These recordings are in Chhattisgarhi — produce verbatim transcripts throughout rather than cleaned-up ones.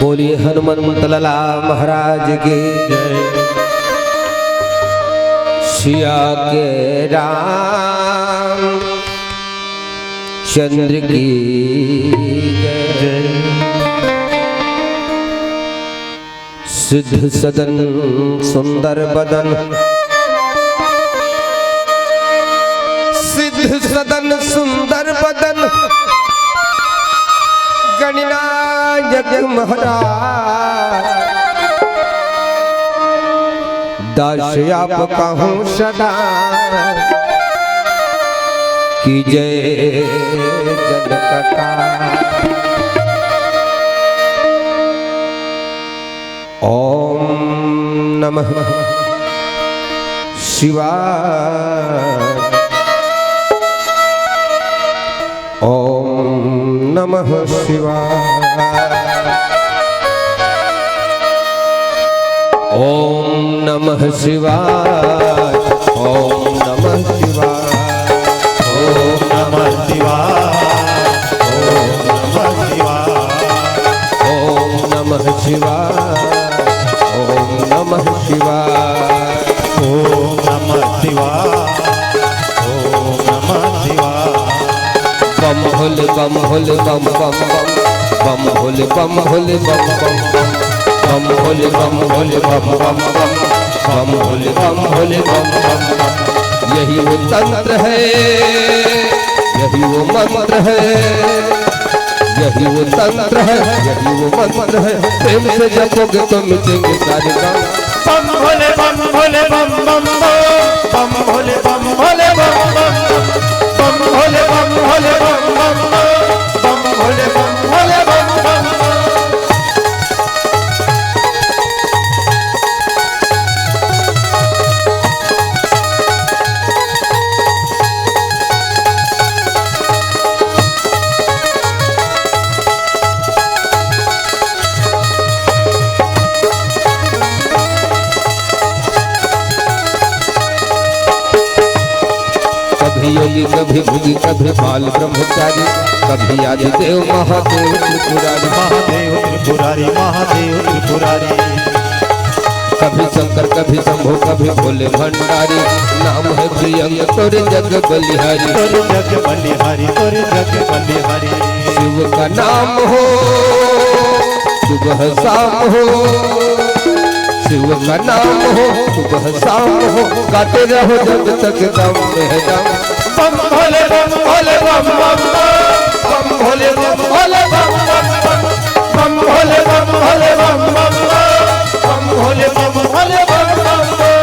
बोलिए हनुमंत लाला महाराज की जय। सिया के राम चंद्र की जय। सिद्ध सदन सुंदर बदन, सिद्ध सदन सुंदर बदन, गणनायक महाराज, दास आप कहूँ सदा की जय। जनक का ओम नमः शिवाय। ओम नमः शिवाय। ओम नमः शिवाय। ओम नमः शिवाय। ओम नमः शिवाय। ओम नमः शिवाय। ओम नमः शिवाय। ओम नमः शिवाय। ओम नमः शिवाय। ओम नमः शिवाय। बम भोले बम भोले बम बम बम। बम भोले बम भोले बम बम बम। बम भोले बम भोले बम बम बम। बम भोले बम भोले बम बम बम। यही वो तंत्र है, यही वो मंत्र है, यही वो तंत्र है, यही वो मंत्र है। प्रेम से जपोगे तो मिटेंगे सारे काम। बम भोले बम भोले बम बम बम। बम भोले बम भोले बम बम बम। बम भोले बम भोले बम बम बम। बम भोले बम भोले बम बम बम। कभी योगी, कभी भोगी, कभी बाल ब्रह्मचारी, कभी आदिदेव महादेव त्रिपुरारी। महादेव त्रिपुरारी, महादेव त्रिपुरारी। कभी शंकर, कभी शंभो, कभी भोले भंडारी। नाम है प्रियंक तोरे जग बलिहारी। तोरे जग बलिहारी, तोरे जग बलिहारी। शिव का नाम हो सुबह शाम हो, शिव का नाम हो, सुबह शाम हो, गाते रहो जब तक दम है दम। बम भोले, बम भोले, बम बम बम। बम भोले, बम भोले, बम बम बम। बम भोले, बम भोले, बम बम बम। बम भोले, बम भोले, बम बम बम।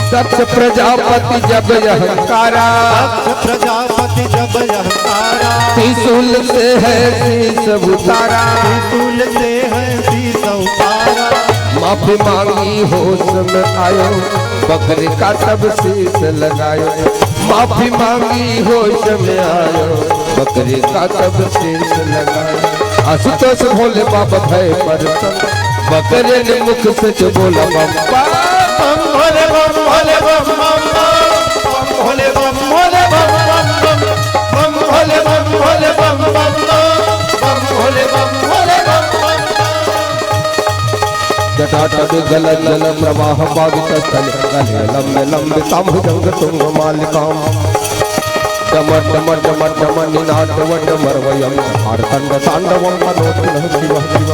दक्ष प्रजापति जब अहंकारा, दक्ष प्रजापति जब अहंकारा, त्रिशूल से है शीश उतारा। त्रिशूल से है शीश उतारा। माफी मांगी होश में आयो, बकरी का तब शीश लगायो। माफी मांगी होश में आयो, बकरी का तब शीश लगायो। आशुतोष भोले बाबा भय पर तंग, बकरे ने मुख से जो बोला बम बम। बम भोले, बम भोले, बम बम बम। बम भोले, बम भोले, बम बम बम। बम भोले, बम भोले, बम बम बम। बम भोले, बम भोले, बम बम बम। जटाटवी गलज्जल प्रवाह पावित स्थल, गले लंबे लंबे तांबुजंग तुंग मालिकाम। डमर डमर डमर डमर निनाद वड मरवयम, मारतंड तांडवम मनोत नः शिव शिव।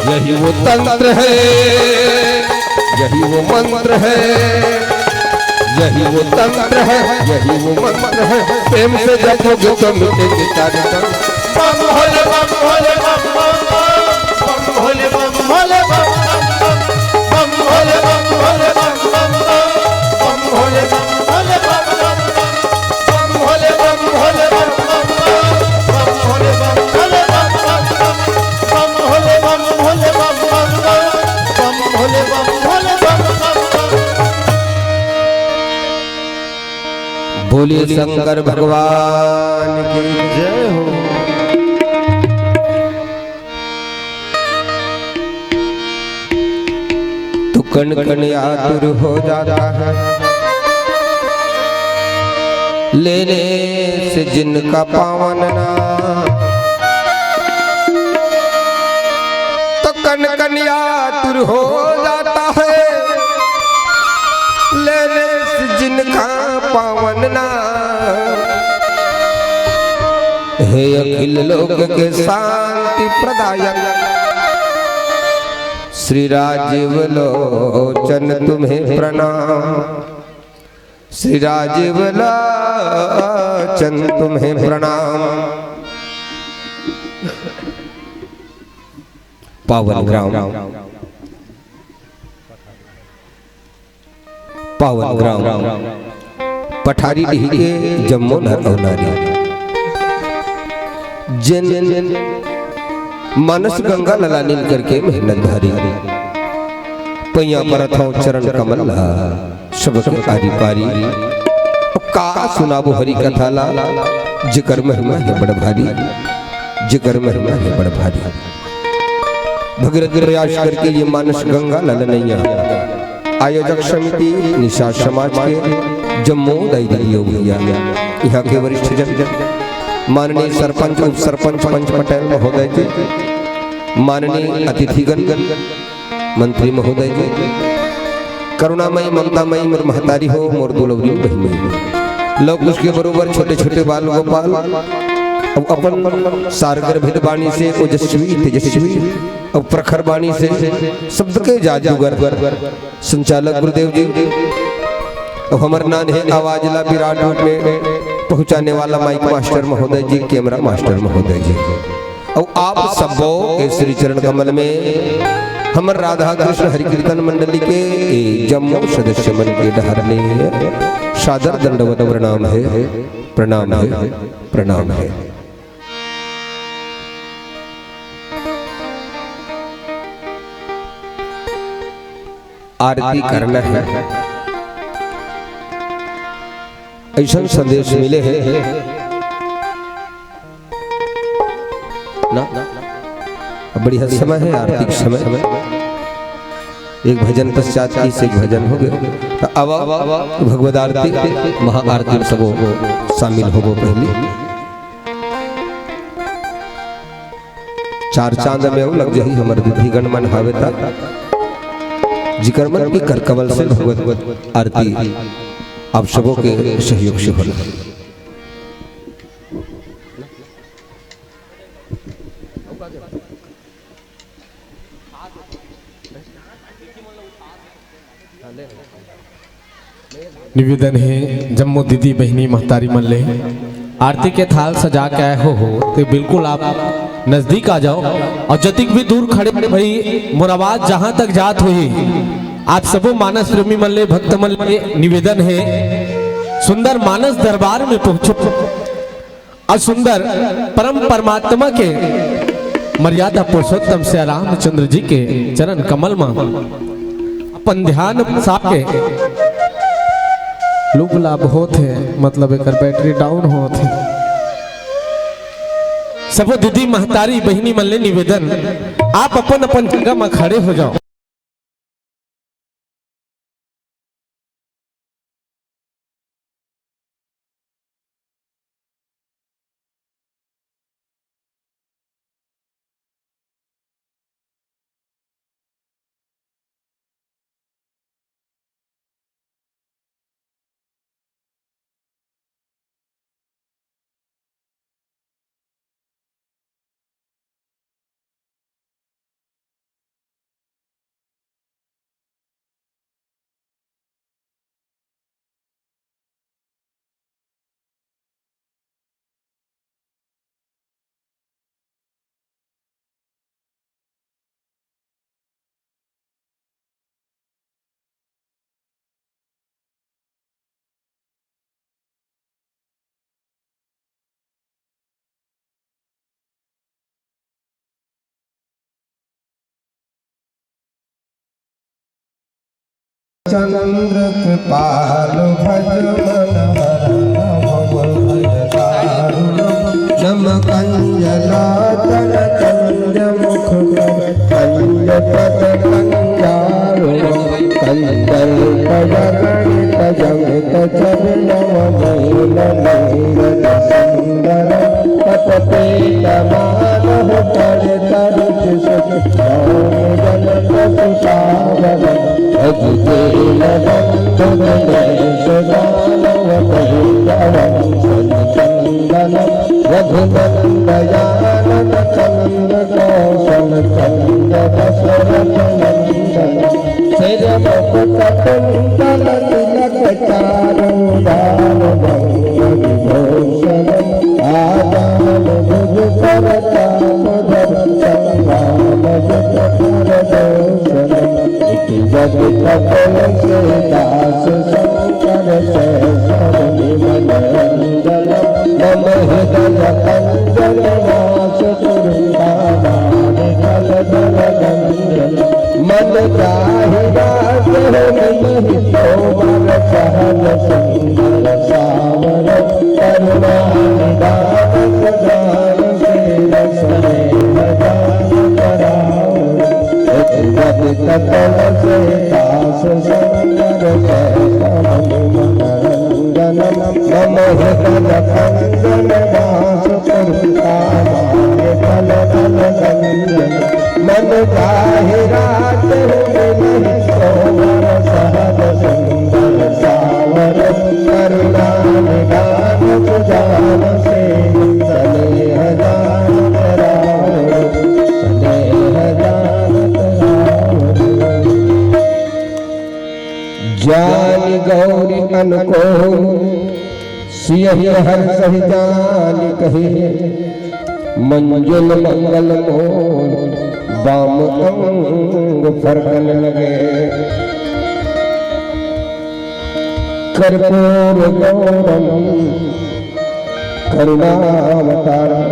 यही वो तंत्र है, यही वो मंत्र है, यही वो तंत्र है, यही वो मंत्र है। प्रेम से जपोगे तो मिटेंगे सारे संकट। बम भोले, बम भोले, बम बम बम। बम भोले, बम भोले, बम बम बम। बम भोले, बम भोले, बम बम बम। बम भोले, बम भोले, बम बम बम। बम भोले, बम भोले, बम बम बम। बम भोले, बम भोले, बम बम बम। बम भोले, बम भोले, बम बम बम। बम भोले, बम भोले, बम बम बम। बोलिए शंकर भगवान की जय हो। तो कण कण आतुर हो जाता है लेने से जिनका पावन नाम, तो कण कण आतुर हो जाता है लेने से जिनका पावन नाम। हे अखिल लोक के शांति प्रदायक श्री राजीव लोचन तुम्हें प्रणाम। श्री राजीव लोचन तुम्हें प्रणाम। पावन ग्राम, पावन ग्राम पठारी डीह के जम्मो नर अउ नारी, जेन मानस गंगा ल लानिन करके मेहनत भारी, पैया परत हंव चरण कमल ला सबके आरी पारी। अब का सुनाबो हरि कथा ला, जेकर महिमा हे बड़ भारी, जेकर महिमा हे बड़ भारी। भगीरथ प्रयास करके ये मानस गंगा ललनैया आयोजक समिति निषाद समाज के जम्मो दाई दीदी अउ भैया, यहाँ के वरिष्ठ जन, माननीय सरपंच, उप सरपंच, पंच पटेल महोदय जी, माननीय अतिथिगण, मंत्री महोदय जी, करुणामयी, ममतामयी मोर महतारी हो, मोर दुलौरी बहिनी, लव कुश के बरोबर छोटे-छोटे बाल गोपाल, अउ अपन सारगर्भित बाणी से ओजस्वी, तेजस्वी, अउ प्रखर बाणी से सबके जादूगर संचालक गुरुदेव जी, अउ हमर नान्हे आवाज ला विराट रूप में पहुंचाने वाला माइक मास्टर महोदय जी, कैमरा मास्टर महोदय जी। अउ आप सबो के श्री चरण कमल में हमर राधा कृष्ण हरि कीर्तन मंडली के ए जम्मो सदस्य मन के डहर ले सादर दंडवत प्रणाम हे, प्रणाम हे, प्रणाम हे। आरती करना हे, अइसन संदेश मिले हे ना। अब बढ़िया समय हे, आरती के समय। एक भजन पश्चात की से एक भजन हो गए। तो अब भगवत आरती, महाआरती में सबो शामिल होबो। पहली चार चांद में अउ लग जाही हमर दीदीगण मन हावे ता, जिकर मन की कर कमल से भगवत आरती आप सबो के सहयोग से होला। निवेदन हे जम्मो दीदी बहिनी महतारी मन ले, आरती के थाल सजा के आए हो, हो ते बिल्कुल आप नजदीक आ जाओ। और जतिक भी दूर खड़े भाई, मोर आवाज जहां तक जात होही, आप सबो मानस प्रेमी मन ले, भक्त मन ले निवेदन हे, सुंदर मानस दरबार में पहुंचो। अउ सुंदर परम परमात्मा के मर्यादा पुरुषोत्तम श्री रामचंद्र जी के चरण कमल म अपन ध्यान बसा के लुभ लाभ होत हे, मतलब एकर बैटरी डाउन होत हे। सबो दीदी महतारी बहिनी मन ले निवेदन, आप अपन अपन जगह म खड़े हो जाओ। चंद्र कृपाल भज मन हरन भव भय दारुण। नम कंज लोचन कंज मुख कर कंज पद कंजारुण। कंदर्प गणित जमित चर नव नील नीरज सुंदर। पत पीत माधव पढ़ तरुच सुत नौम जन पशु पावन। अजितेंद्र बंधु नरेश दानव कहि पवन सुत कंदन। रघुनंद आनंद चंद कौशल चंद दशरथ नंदन। सिर मुकुट कुंडल तिलक चारु धार भंग विभूषण। आजान भुज सरताप धर संभाल जग कर दूषण। इति जग कपल से दास शंकर से सर निमन अंजन। मम हृदय कंजन वास तुरंता मार कल दल गंजन। मन जाहि राज हो मिलहि सोबर सहज सुंदर सावर। करुणा निधान सुजान शील स्नेह जान करावर। उद्गत तल से दास शंकर से सवन मनरंजन। मम हृदय कंजन वास तुरंता मार कल दल गंजन। मन जाहि राज हो मिलहि सोबर सहज सुंदर सावर। करुणा निधान सुजान शील स्नेह जान करावर। स्नेह जान करावर। जान गौरी अनको सियहि हरषहि जानि कहे। मंजुल मंगल मोर बाम अंग फरकन लगे। कर्पूर गौरम करुणावतारम।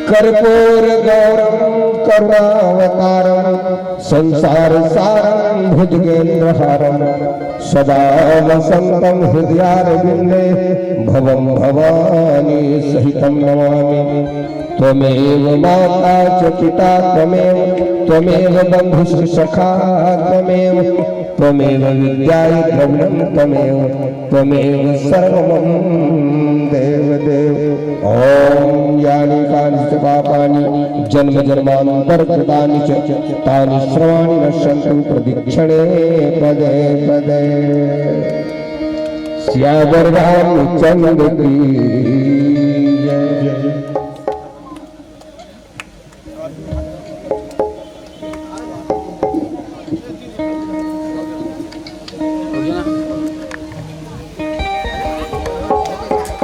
कर्पूर गौरम करुणावतारम। संसार सारम भुजगेंद्र हारम। सदा वसंतम हृदयारविंदे भवम भवानी सहितम नमामि। त्वमेव माता च पिता त्वमेव, त्वमेव बन्धुश्च सखा त्वमेव, त्वमेव विद्या द्रविणं त्वमेव, त्वमेव सर्वं मम देव देव। ॐ यानि कानि च पापानि जन्म जन्मान्तरकृतानि च, तानि सर्वाणि नश्यन्तु प्रदक्षिणे पदे पदे। सियावर रामचंद्र की जय।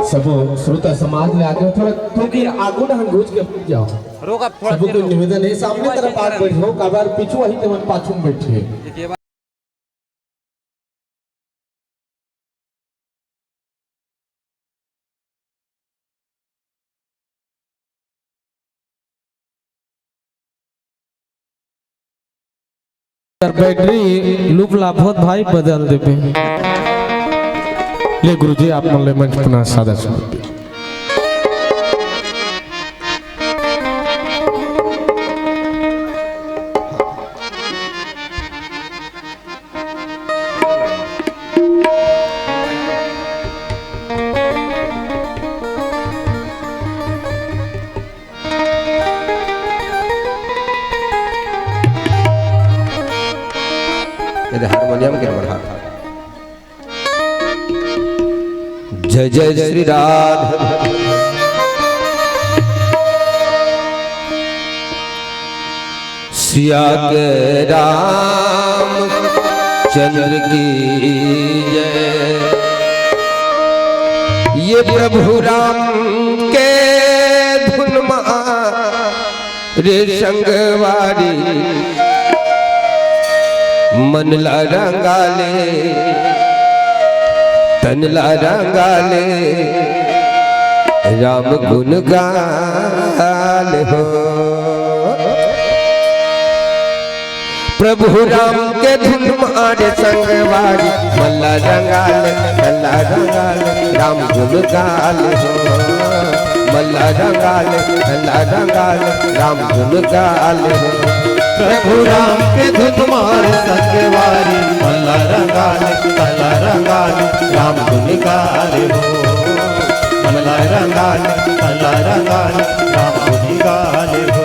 सबो श्रोता समाज में आके थोड़ा, क्योंकि आगू ना घुस के जाओ। रोक, अब थोड़ा सबो देर को रोक। निवेदन है, सामने थोड़ा तरफ देर आके रोक। बैठो, काबर पीछू वही तेमन पाछू में बैठे। एक ये बात कर बैटरी लूप लाभोत भाई बदल देबे। ले गुरुजी, आप मन ले मंच अपना सादर समर्पित। ये हारमोनियम के बढ़ा। जय जय श्री राधे। सिया के रामचंद्र की जय। ये प्रभु राम के धुन मा रे संगवारी, मन ला रंगाले, तन ला रंगाले, राम गुण गाल हो। प्रभु राम के धुन मारे संगवारी, मन ला रंगाल, तन ला रंगाल, राम गुण गाल हो। मन ला रंगाल, तन ला रंगाल, राम गुण गाल हो। प्रभु राम के धुन मारे संगवारी, मन ला रंगाल, तन ला रंगाल, राम गुण गाल हो। मन ला रंगाल, तन ला रंगाल, राम गुण गाल हो।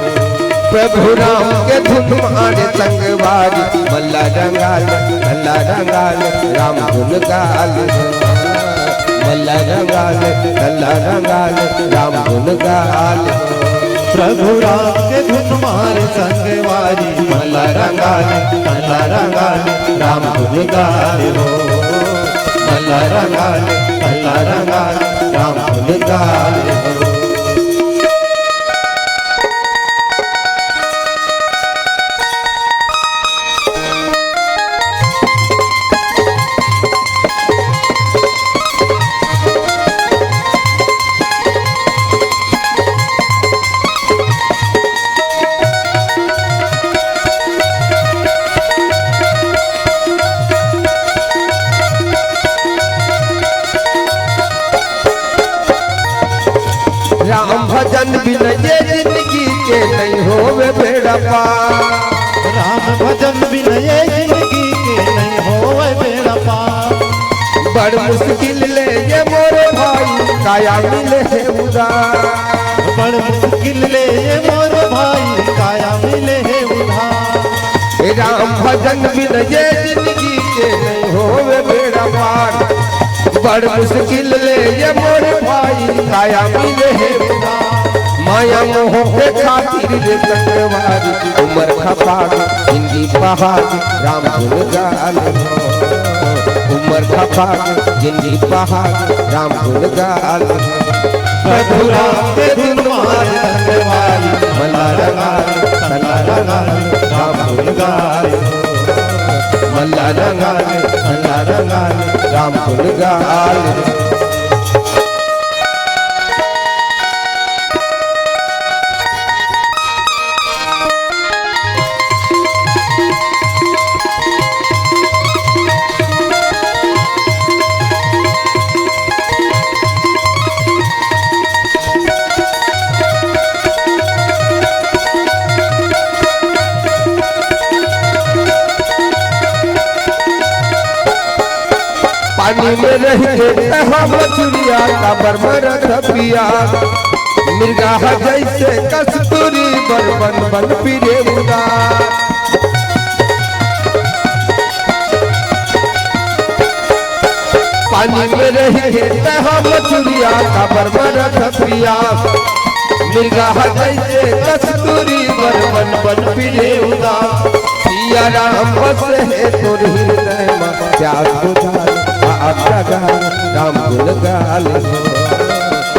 प्रभु राम के धुन मारे संगवारी, मन ला रंगाल, तन ला रंगाल, राम गुण गाल हो। मन ला रंगाल, तन ला रंगाल, राम गुण गाल हो। प्रभु राम के धुन मारे संगवारी, मन ला रंगाल, तन ला रंगाल, राम गुण गाल हो। मन ला रंगाल, तन ला रंगाल, राम गुण गाल हो। राम भजन बिन ये जिंदगी के नहीं होवे बेड़ा पार। राम भजन बिन ये जिंदगी के नहीं होवे बेड़ा पार। बड़ मुश्किल ले ये मोरे भाई, काया मिले है उधार। बड़ मुश्किल ले ये मोरे भाई, काया मिले है उधार। राम भजन बिन ये जिंदगी के नहीं होवे बेड़ा पार। बड़ मुश्किल ले ये मोरे भाई, काया मिले है उधार। माया मोह के खातिर रे संगवारी, उमर खपा के जिंदगी पहाड़, राम गुण गाल हो। उमर खपा के जिंदगी पहाड़, राम गुण गाल हो। प्रभु राम के धुन मारे संगवारी, मन ला रंगाल, तन ला रंगाल, राम गुण गाल हो। मन ला रंगाल, तन ला रंगाल, राम गुण गाल हो। पानी में रह के तहा मछुरिया, काबर मरत पिया। मिर्गा ह जैसे कस्तूरी, बर बन बन फिरे उदास। पानी में रह के तहा मछुरिया, काबर मरत पिया। मिर्गा ह जैसे कस्तूरी, बर बन बन फिरे उदास। सिया राम बस हे तोर हृदय मा, प्यास बुझा ले, आग लगा ले, राम गुन गा ले हो।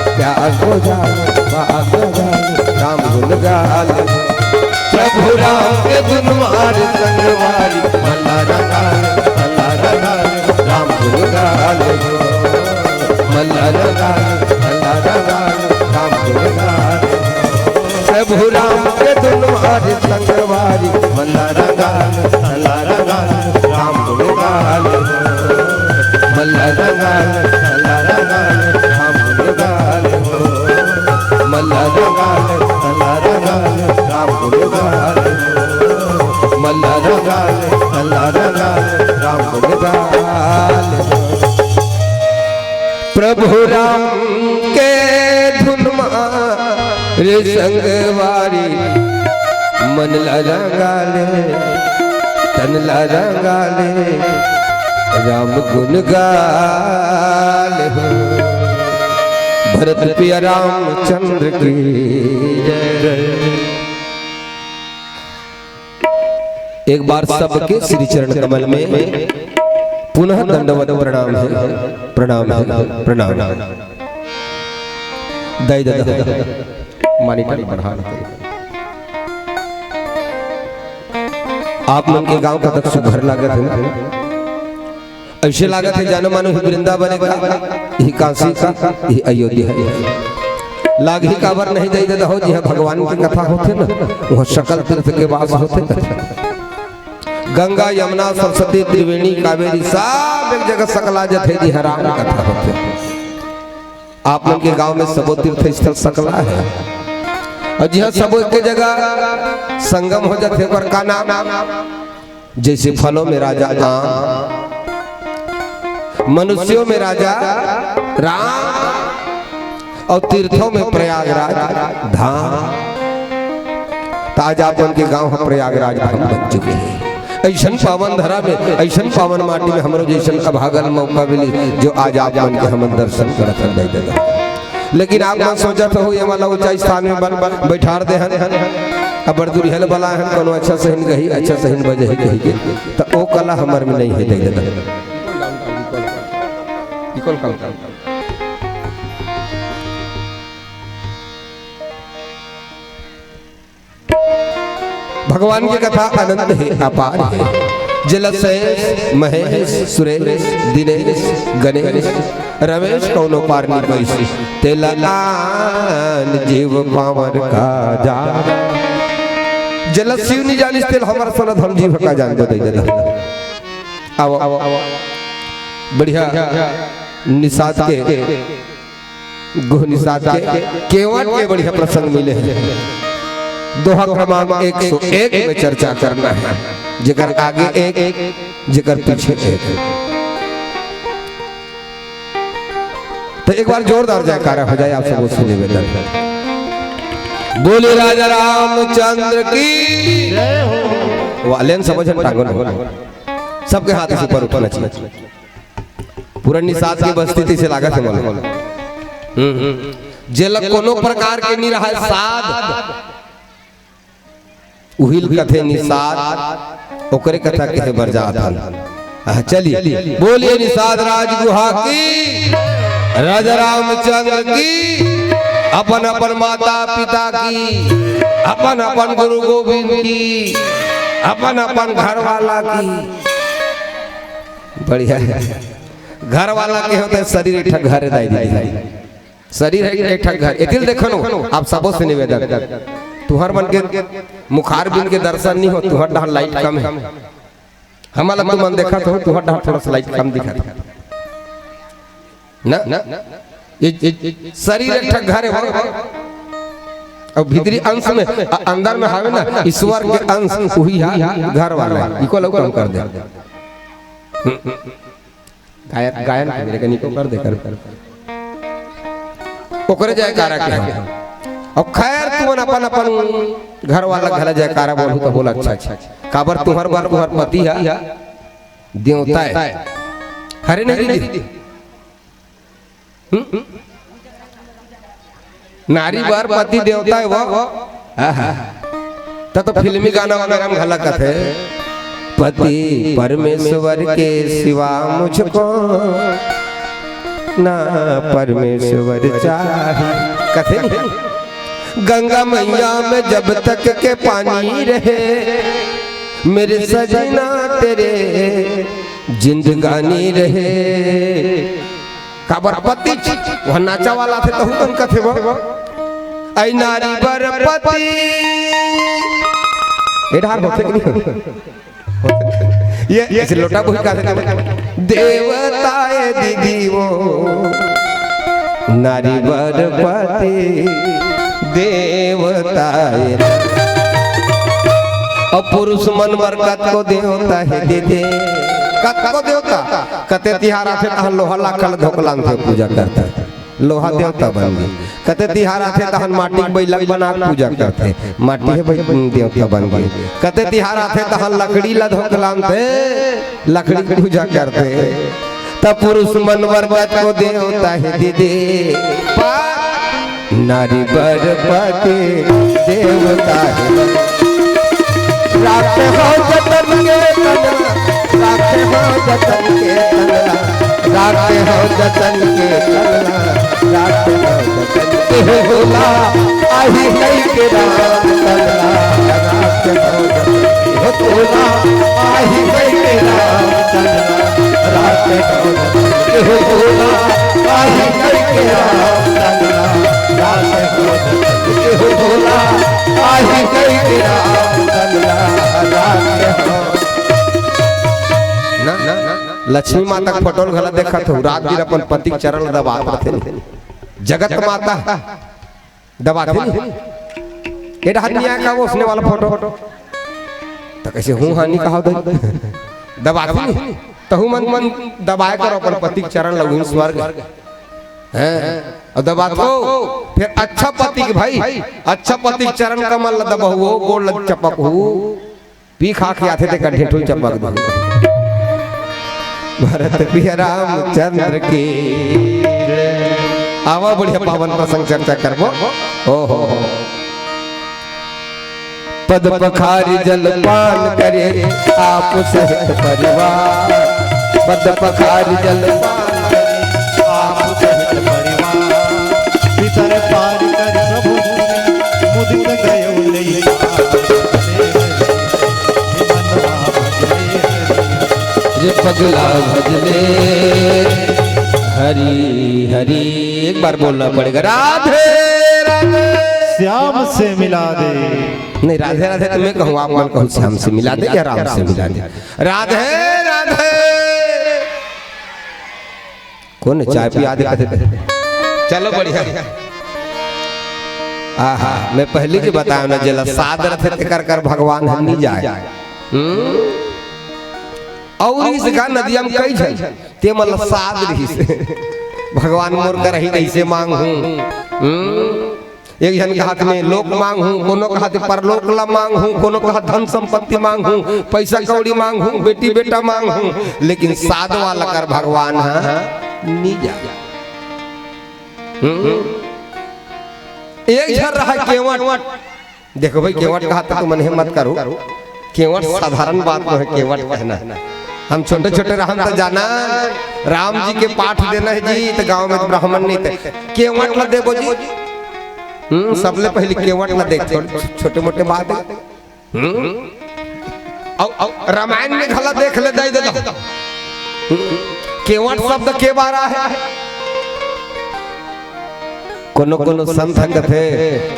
प्यास बुझा ले, आग लगा ले, राम गुन गा ले हो। प्रभु राम के धुन मार संगवारी, मल्ला रंगा ले, मल्ला रंगा ले, राम गुन गा ले हो। मल्ला रंगा ले, मल्ला रंगा ले, राम गुन गा ले हो। प्रभु राम के धुन मार संगवारी, मल्ला रंगा ले, मल्ला रंगा ले, राम गुन गा ले हो। मल्ला रंगा ले, मल्ला रंगा ले, राम गुन गा ले हो। मल्ला रंगा ले, मल्ला रंगा ले, राम गुन गा ले हो। मल्ला रंगा ले, मल्ला रंगा ले, राम गुन गा ले हो। प्रभु राम के धुन मार संगवारी, मन ला रंगा ले, तन ला रंगा ले, राम गुन गा ले हो। भरत प्रिय रामचंद्र की जय। एक बार सबके श्री चरण कमल में पुनः दंडवत प्रणाम हे, प्रणाम हे, प्रणाम। दाई ददा, monitor बढ़ा दे। आप मन के गांव कतक सुघर लागत हे। ऐसे लागत हे जानो मानो ही वृंदावन का, ही काशी का, ही अयोध्या हे। लागही काबर नहीं दाई ददा हो, जिहाँ भगवान की कथा होथे ना, वहाँ सकल तीर्थ के वास होथे। गंगा, यमुना, सरस्वती, त्रिवेणी, कावेरी सब एक जगह सकला जथे, जिहाँ राम कथा होथे। आप मन के गांव में सबो तीर्थ स्थल सकला हे, अउ जिहाँ सबो एक जगह संगम हो जाथे, ओकर का नाम? जैसे फलों में राजा आम, मनुष्यों में राजा राम, अउ तीर्थों में प्रयागराज धाम। त आज आप मन के गांव ह प्रयागराज धाम बन चुके हे। अइसन पावन धरा में, अइसन पावन माटी में हमरो जइसन अभागन मौका मिली, जो आज आप मन के हमन दर्शन करत हन, दाई ददा। लेकिन आप मन सोचत हो, ये वाला ऊंचा स्थान में बन, बन, बैठार दे हन, अब्बड़ दुरिहा ले बलाए हन, कोनो अच्छा सहिन गही, अच्छा सहिन बजही कहिके, त ओ कला हमर में नहीं हे, दाई ददा। भगवान की कथा अनंत हे, अपार हे। जेला शेष, महेश, सुरेश, दिनेश, गणेश, रमेश कौनो पार नी पइस। तेला आन जीव पावन का जान। जेला शिव नी जानिस, तेला हमर सनत हम जीव का जान, बताई दे। आओ, आओ, आओ। बढ़िया निषाद के गुह निषाद के केवट के बढ़िया प्रसंग मिले हे। दोहा क्रमांक एक सौ एक में चर्चा करना हे, जेकर आगे एक, जेकर पीछे एक। त एक बार जोरदार जयकारा हो जाए आप सबों से निवेदन। बोले राजा रामचंद्र की। वालेन समझन टांगो ना। सबके हाथ से ऊपर उठाना चाहिए। पूरा निषाद के बस्ती तइसे लागत हे मोला। हम्म, हम्म। जेला कोनो प्रकार के नी रहय साध, उहिल कथे निषाद, ओकरे कथा कहे बर जात हन। हाँ, चलिए, बोलिए निषाद राज गुहा की, राजा रामचंद्र की, अपन अपन माता पिता की, अपन अपन गुरु गोविंद की, अपन अपन घर वाला की। बढ़िया हे। घर वाला के होथे शरीर एक ठक घर हे दाई ददा। शरीर हे एक ठक घर। एतिल देखो नो, आप सबों से निवेदन। तुहर मन के मुखार बिन के दर्शन नी हो, तुहर डहर light कम हे। हमला तुमन देखत हो, तुहर डहर थोड़ा सा light कम दिखत हे। ना? ये, ये शरीर एक ठक घर हे वो। अउ भीतरी अंश में, अ-, अंदर में हावे ना, ईश्वर के अंश, उही हा घर वाला हे। इको लऊ कम कर दे। गायन, गायन के मेरे कनी को कर दे कर। ओकरे जयकारा के हम। अउ खैर, तुमन अपन, अपन घर वाला घला जयकारा बोलहू त बोला, अच्छा, अच्छा। काबर तुहर बर तुहर पति ह देवता ए। हरे नहीं दीदी? हम्म? नारी बर पति देवता ए वो। आहा। त तो फिल्मी गाना वगैरह में घला कथे, "पति परमेश्वर के सिवा मुझको ना परमेश्वर चाहे।" कथे नहीं? "गंगा मैया में जब तक के पानी रहे, मेरे सजना तेरे जिंदगानी रहे।" काबर पति च, वह नाचा वाला थे, तहू कन कथे वो। "ऐ नारी बर पति।" ए ढार होथे कि नहीं? ये, ये ऐसे लोटा बोही का थे। "देवता ए दीदी वो, नारी बर पति देवता ए।" अउ पुरुष मन बर कतको देवता हे दीदी, कतको देवता। कते तिहार आथे तहां लोहा लाखल धोकलान थे पूजा करथे। लोहा देवता बन गे। कते तिहार आथे तहन माटी के बइला बना के पूजा करथे, माटी हे बइ-, देवता बन गे। कते तिहार आथे तहन लकड़ी ला धोकलानथे, लकड़ी के पूजा करथे। त पुरुष मन बर कतको देवता हे दीदी, पर नारी बर पति देवता हे। राखे हो जतन के कंगना, राखे हो जतन के कंगना, राखे हो जतन के कंगना, राखे हो जतन के। हे भोला, आही कई के राम कंगना, राखे हो जतन के। हे भोला, आही कई के राम कंगना, राखे हो जतन के। हे भोला, आही कई के राम कंगना, राखे हो जतन के। हे भोला, आही कई के राम कंगना, राखे हो। ना, ना, ना, लक्ष्मी माता के फोटो ल घला देखत हो, रात दिन अपन पति के चरण ल दबात रथे। जगत माता दबाथे नहीं। ए डहर नहीं आय का वो उसने वाला फोटो? त कइसे हूँ हानि कहा दे? दबाथे नहीं। तहू मन, मन दबाय करो अपन पति के चरण ल, उही स्वर्ग। हैं? अउ दबाथो, फिर अच्छा पति के भाई, अच्छा पति के चरण कमल ल दबहू, गोड़ ल चपकहू। पी खा के आथे तेकर ढेंठुल चपक दे। भरत प्रिय रामचंद्र की। आवा बढ़िया पावन प्रसंग चर्चा करबो। ओहो। पद पखारी जलपान करे आप सहित परिवार। पद पखारी जलपान करे आप सहित परिवार। भीतर पार कर प्रभु मुदित गयो लैया। रे पगला भजले हरी हरी। एक बार बोलना पड़ेगा, राधे राधे। श्याम से मिला दे। नहीं, राधे राधे तो मैं कहूँ, आप मन कहूँ श्याम से मिला दे या राम से मिला दे। राधे राधे। कौन है? चाय पिया दे। चलो बढ़िया। आहा, मैं पहली के बताया ना, जेला साध रथे तेकर कर भगवान ह नी जाय। हम्म? अउ इस गा नदिया में कई झन, ते मन ला साध रहिस। भगवान मोर कर ही कइसे मांगहूं। हम्म? एक झन के हाथ में लोक मांगहूं, कोनो के हाथ परलोक ला मांगहूं, कोनो के हाथ धन संपत्ति मांगहूं, पैसा कौड़ी मांगहूं, बेटी बेटा मांगहूं, लेकिन साध वाला कर भगवान ह नी जाय। हम्म? एक झन रहा केवट। देखो भाई, केवट कहा तो तुमन हे मत करो। केवट साधारण बात नोहे, केवट कहना। हम छोटे छोटे रहन त जाना, राम जी के पाठ देना हे जी, त गांव में त ब्राह्मण नहीं थे। केवट ला देबो जी। हम्म, सबले पहले केवट ला देख, छोटे, छोटे मोटे बात हे। हम्म? अउ, अउ रामायण में घला देख ले, दे दे दो। हम्म? केवट शब्द के बार आहे? कोनो कोनो संत ह कथे,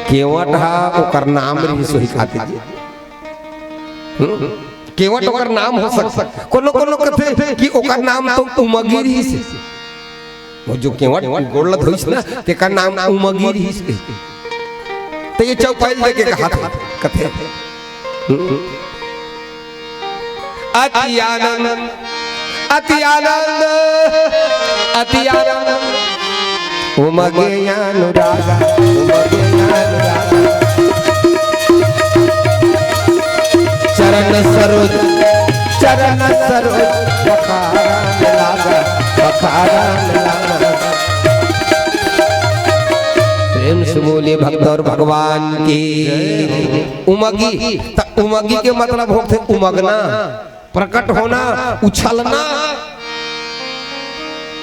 केवट ह ओकर नाम रहिस होही खातिर जी। हम्म? केवट ओकर नाम हो सकथे। कोनो कोनो कथे कि ओकर नाम तो उमगी रहिस। वो जो केवट गोड़ ल धोइस ना, तेकर नाम उमगी रहिस कहिथे। त ये चौपाई ल देके कहा था, कथे। हम्म? अति आनंद, अति आनंद, अति आनंद। उमगे अनुरागा, उमगे अनुरागा। चरण सरोज, चरण सरोज, पखारा में लागा, पखारा में लागा। प्रेम से बोलिए भक्त और भगवान की। उमगी, त उमगी के मतलब होथे उमगना, प्रकट होना, उछलना।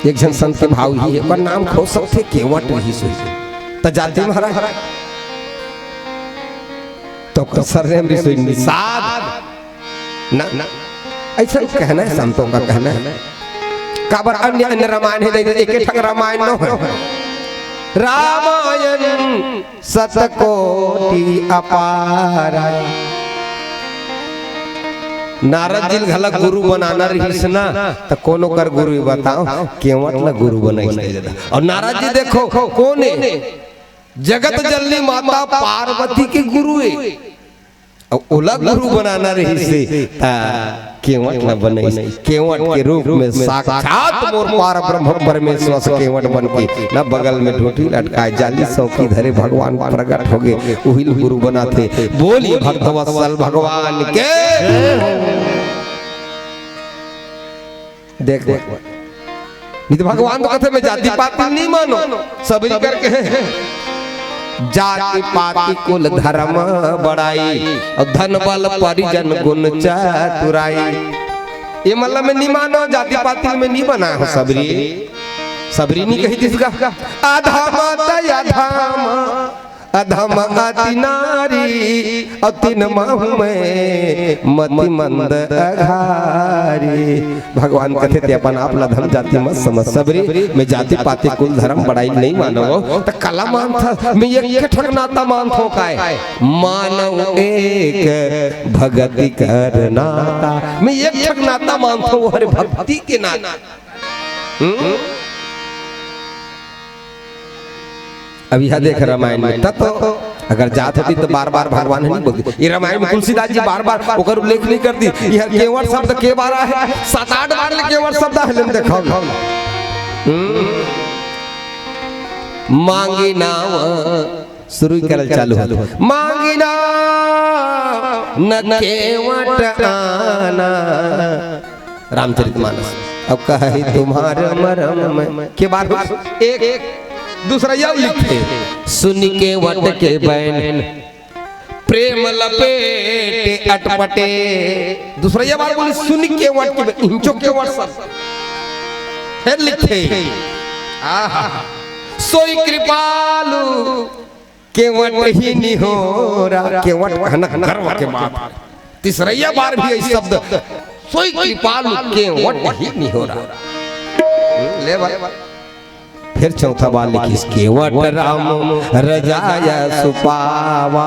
एक झन संत के भाव ही हे, ओकर नाम हो सकथे केवट रहिस होही। त जाति महाराज, त ओकर सरनेम रहिस होही निषाद। ना, ना, अइसन कहना हे, संतों का कहना हे। काबर अन्य, अन्य रामायण हे, देख, एक, एक ठक रामायण नो हे। रामायण सतकोटि अपार। नारद जी ल घला गुरु बनाना रहिस ना, त कोनो कर गुरु बताओ, केवट ल गुरु बनाइस दे ददा। अउ नारद जी देखो, कोन हे? जगत जननी माता पार्वती के गुरु हे। अउ ओला गुरु बनाना रहिस हे, त केवट ल बनाइस। केवट के रूप में साक्षात मोर पार ब्रह्म परमेश्वर से केवट बन के ना बगल में ढोटी लटकाए, जाली सौंकी धरे, भगवान प्रगट होगे, उही ल गुरु बनाथे। बोलिए भक्तवत्सल भगवान के। देख, देख। नहीं तो भगवान तो कहथे, "मैं जाति पाति नहीं मानो, सबरी करके है।" जाति पाति कुल धर्म बड़ाई, अउ धन बल परिजन गुण चतुराई। ये मतलब मैं नहीं मानो, जाति पाति में नहीं बना हो सबरी। सबरी नहीं कही जिसका, अधम तय अधम, अधम अति नारी, अउ तिन महु में मति मंद अघारी। भगवान कथे, "ते अपन आप ला अधम जाति मत समझ सबरी, मैं जाति पाति कुल धर्म बड़ाई नहीं मानव, त काला मानथस? मैं एक ठक नाता मानथों काय? मानव एक भगति कर नाता।" मैं एक ठक नाता मानथों, वो हरे भक्ति के नाता। हम्म? अब यह देख रामायण में तत्व, अगर जात होती त बार-बार भगवान नहीं बोलती। ये रामायण में तुलसीदास जी बार-बार ओकर उल्लेख नहीं करती। यह केवट शब्द के बार आहे? सात आठ बार ले केवट शब्द आहे, लेम देखाओ। हम्म। मांगी नाव शुरू ही करल चालू होथे। मांगी नाव न केवट आना। रामचरितमानस। अब कहे तुम्हार मरम में। के बार हो? एक, एक, दूसरा यह लिखे। सुनि केवट के बैन, प्रेम लपेटे अटपटे। दूसरा यह बार बोली, सुनि केवट के बैन, इंचो केवट सब। फिर लिखे, आहा, सोई कृपालु केवट ही निहोरा, केवट कहना गर्व के बात हे। तीसरैया बार भी यही शब्द, सोई कृपालु केवट ही निहोरा। ले भाई, फिर चौथा बार लिखिस, केवट राम रजाय सुपावा,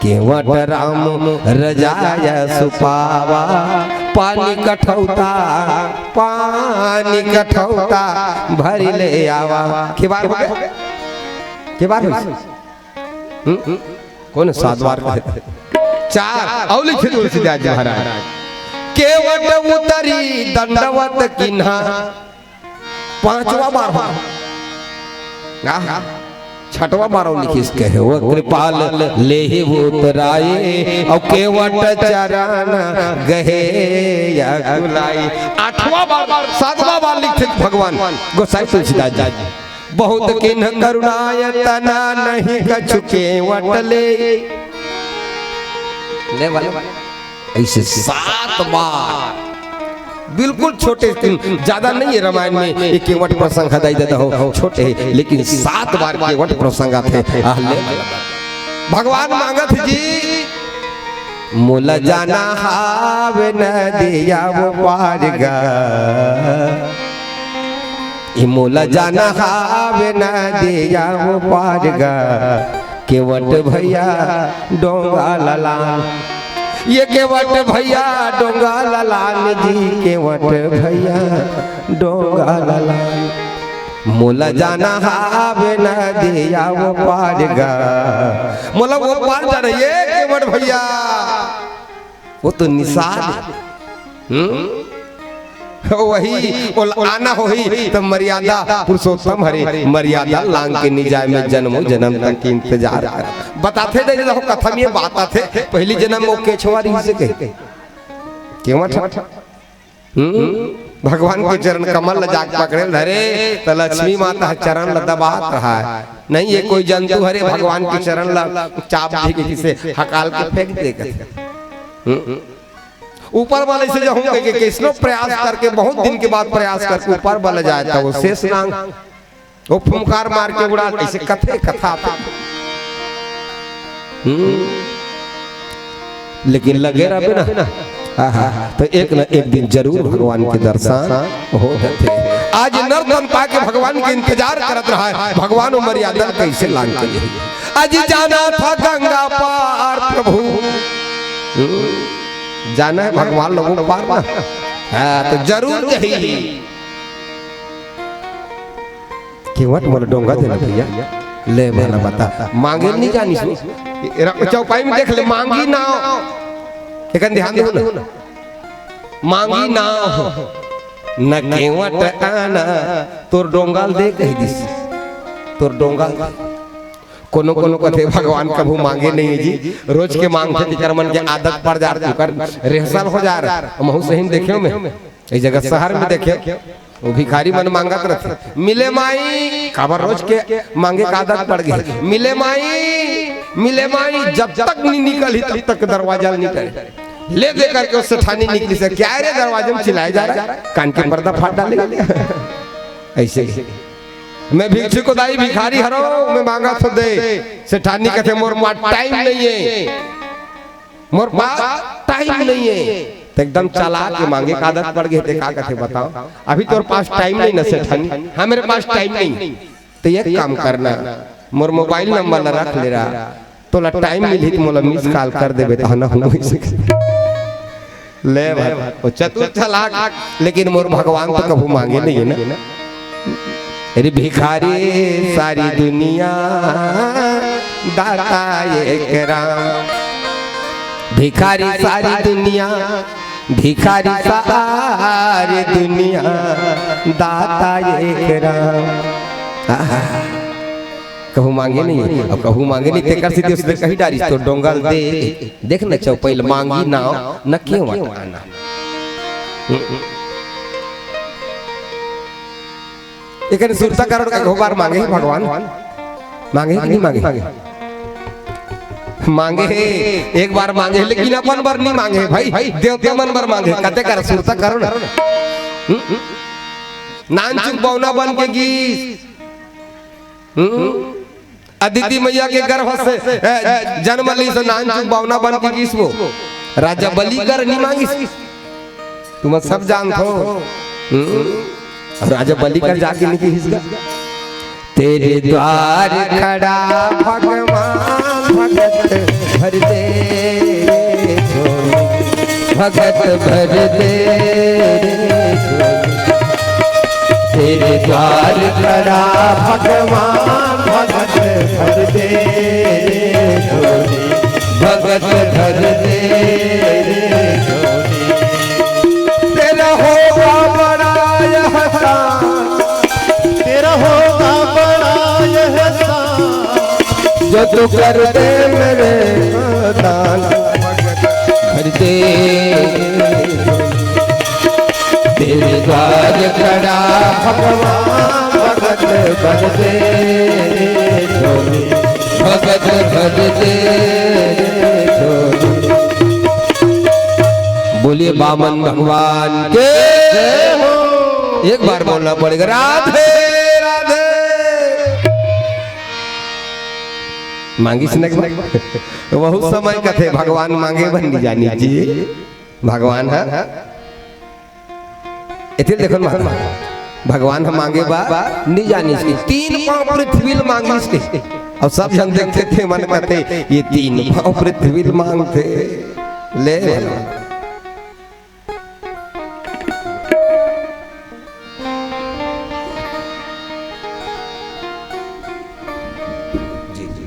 केवट राम रजाय सुपावा, पानी कठौता, पानी कठौता भरि ले आवा। के बार हो गया? के बार होइस? हम्म? कौन हे? सात बार कहे? चार। अउ लिखे तुलसीदास जी महाराज, केवट उतरी दंडवत कीन्हा। पांचवा बार हो। आहा। छठवा बार अउ लिखिस, कहे वो कृपाल लेहि उतराए, अउ केवट चरण गहे अकुलाए। आठवां बार, सातवां बार लिखिस भगवान गोसाई तुलसीदास जी। बहुत किन्ह करुणायतना, नहीं कछु केवट ले। ले वाले। ऐसे सात बार, बिल्कुल छोटे, ज्यादा नहीं है रामायण में, ये केवट प्रसंग हदाई देता हो, छोटे है, लेकिन सात बार केवट प्रसंग आथे। आह, ले। भगवान मांगत जी, मोला जाना हावे नदिया वो पार गा, ए मोला जाना हावे नदिया वो पार गा, केवट भैया डोंगा ललान, ये केवट भैया डोंगा ललान जी, केवट भैया डोंगा ललान। मोला जाना हावे नदिया वो पार गा, मोला वो पार जाना ये केवट भैया, वो तो निषाद है। हम्म? वही ओला आना होही, त मर्यादा पुरुषोत्तम हरे, मर्यादा लांग के नि जाय, मैं जनमों जनम तक के इंतजार कर। बताथे दे, देखो, कथा में ये बात आथे, पहली जनम में ओ केछवा रहिसे कहे। केवट? हम्म? भगवान के चरण कमल ल जाके पकड़े ल धरे, त लक्ष्मी माता ह चरण ल दबात रहा है। नहीं, ये कोई जंतु हरे, भगवान के चरण ल चाप दे के किसे हकाल के फेंक दे कथे। हम्म? ऊपर वाले से जो होंगे कि किसनो प्रयास करके, बहुत दिन के बाद प्रयास करके ऊपर वाला जाए, त वो शेष नांग, वो फुंकार मार के उड़ा, ऐसे कथे कथा पे। हम्म। लेकिन लगे रहबे ना, आहा, तो एक न एक दिन जरूर भगवान के दर्शन हो जाथे। आज नर तन पाके भगवान के इंतजार करत रहा है, भगवान वो मर्यादा कैसे लांग के जाही। आज जाना था गंगा पार प्रभु। हम्म। जाना है भगवान लोगों को पार ना। हाँ, तो जरूर जाही। केवट मोला डोंगा देना भैया। ले भला बता, मांगे नहीं जानिस वो। चौपाई में देख ले, मांगी नाव। एकन ध्यान दे ना। मांगी नाव, न केवट आना, तोर डोंगा ल दे कहि दिस। तोर डोंगा ल दे। कोनो कोनो कथे भगवान कभू मांगे नहीं है जी, रोज के मांगथे, तेकर मन के आदत पड़ जा रहा, ओकर rehearsal हो जा रहा। महू सही में देखे मैं, एक जगह शहर में देखे, वो भिखारी मन मांगत रहथे, "मिले माई।" काबर रोज के मांगे का आदत पड़ गई, "मिले माई, मिले माई।" जब तक नहीं निकलही, तब तक दरवाजा नहीं करे। ले दे करके वो सेठानी निकलिस, "क्या रे, दरवाजे में चिल्लाए जा रहा है, कान के पर्दा फाड़ डालेगा।" ऐसे ही। मैं भिक्षु को दाई भिखारी हरव, मैं मांगत हों दे। सेठानी कथे, "मोर पास टाइम नहीं है, मोर पास टाइम नहीं है।" तो एकदम चला के मांगे का आदत पड़ गई, ते का कथे बताओ, "अभी तोर पास टाइम नहीं ना सेठानी?" "हाँ, मेरे पास टाइम नहीं।" "तो एक काम करना, मोर मोबाइल नंबर ला रख ले रहा, तोला टाइम मिलही त मोला मिस कॉल कर देबे, तहन ना हो सके।" ले भाई, वो चतुर चालाक, लेकिन मोर भगवान तो कभू मांगे नहीं है ना। अरे भिखारी सारी दुनिया दाता एक राम, भिखारी सारी दुनिया, भिखारी सारी दुनिया दाता एक राम। आहा। कहूँ मांगे नहीं, अब कहूँ मांगे नहीं, तेकर सीधे सीधे कही डारिस, "तोर डोंगा ल दे।" देख न चौपाई ल, मांगी नाव न केवट आना। एकन सुरता करो, एक बार मांगे हे भगवान, मांगे हे कि नहीं मांगे? मांगे हे, एक बार मांगे हे, लेकिन अपन बर नहीं मांगे हे भाई, देवता मन बर मांगे हे। कथे कर सुरता करो ना। हम्म? नानचुक बौना बन के गीस। हम्म? अदिति मैया के गर्भ से, ए, जन्म लीस, नानचुक बौना बन के गीस वो। राजा बलि कर नहीं मांगिस। तुम सब जानत हो। हम्म? राजा बलि कर जाके नहीं किहिस गा। तेरे द्वार खड़ा भगवान, भगत भर दे रे झोली, भगत भर दे रे झोली। तेरे द्वार खड़ा भगवान, भगत भर दे रे झोली, भगत भर दे रे झोली। तेरा होगा बड़ा एहसान, तेरा होगा बड़ा एहसान, जो तू कर दे मेरे दान। भर दे तेरे द्वार खड़ा भगवान, भगत भर दे झोली, भगत भर दे झोली। बोलिए बामन भगवान के। एक बार बोलना पड़ेगा, राधे राधे। मांगिस न एक बार। बहुत समय कथे भगवान मांगे बर नहीं जानिस जी। भगवान ह, एथे देखो ना, भगवान ह मांगे बर नहीं जानिस कि तीन पांव पृथ्वी ल मांगिस के। अउ सब झन देखथे ते मन कथे, "ये तीन पांव पृथ्वी ल मांगथे।" ले। जी, जी।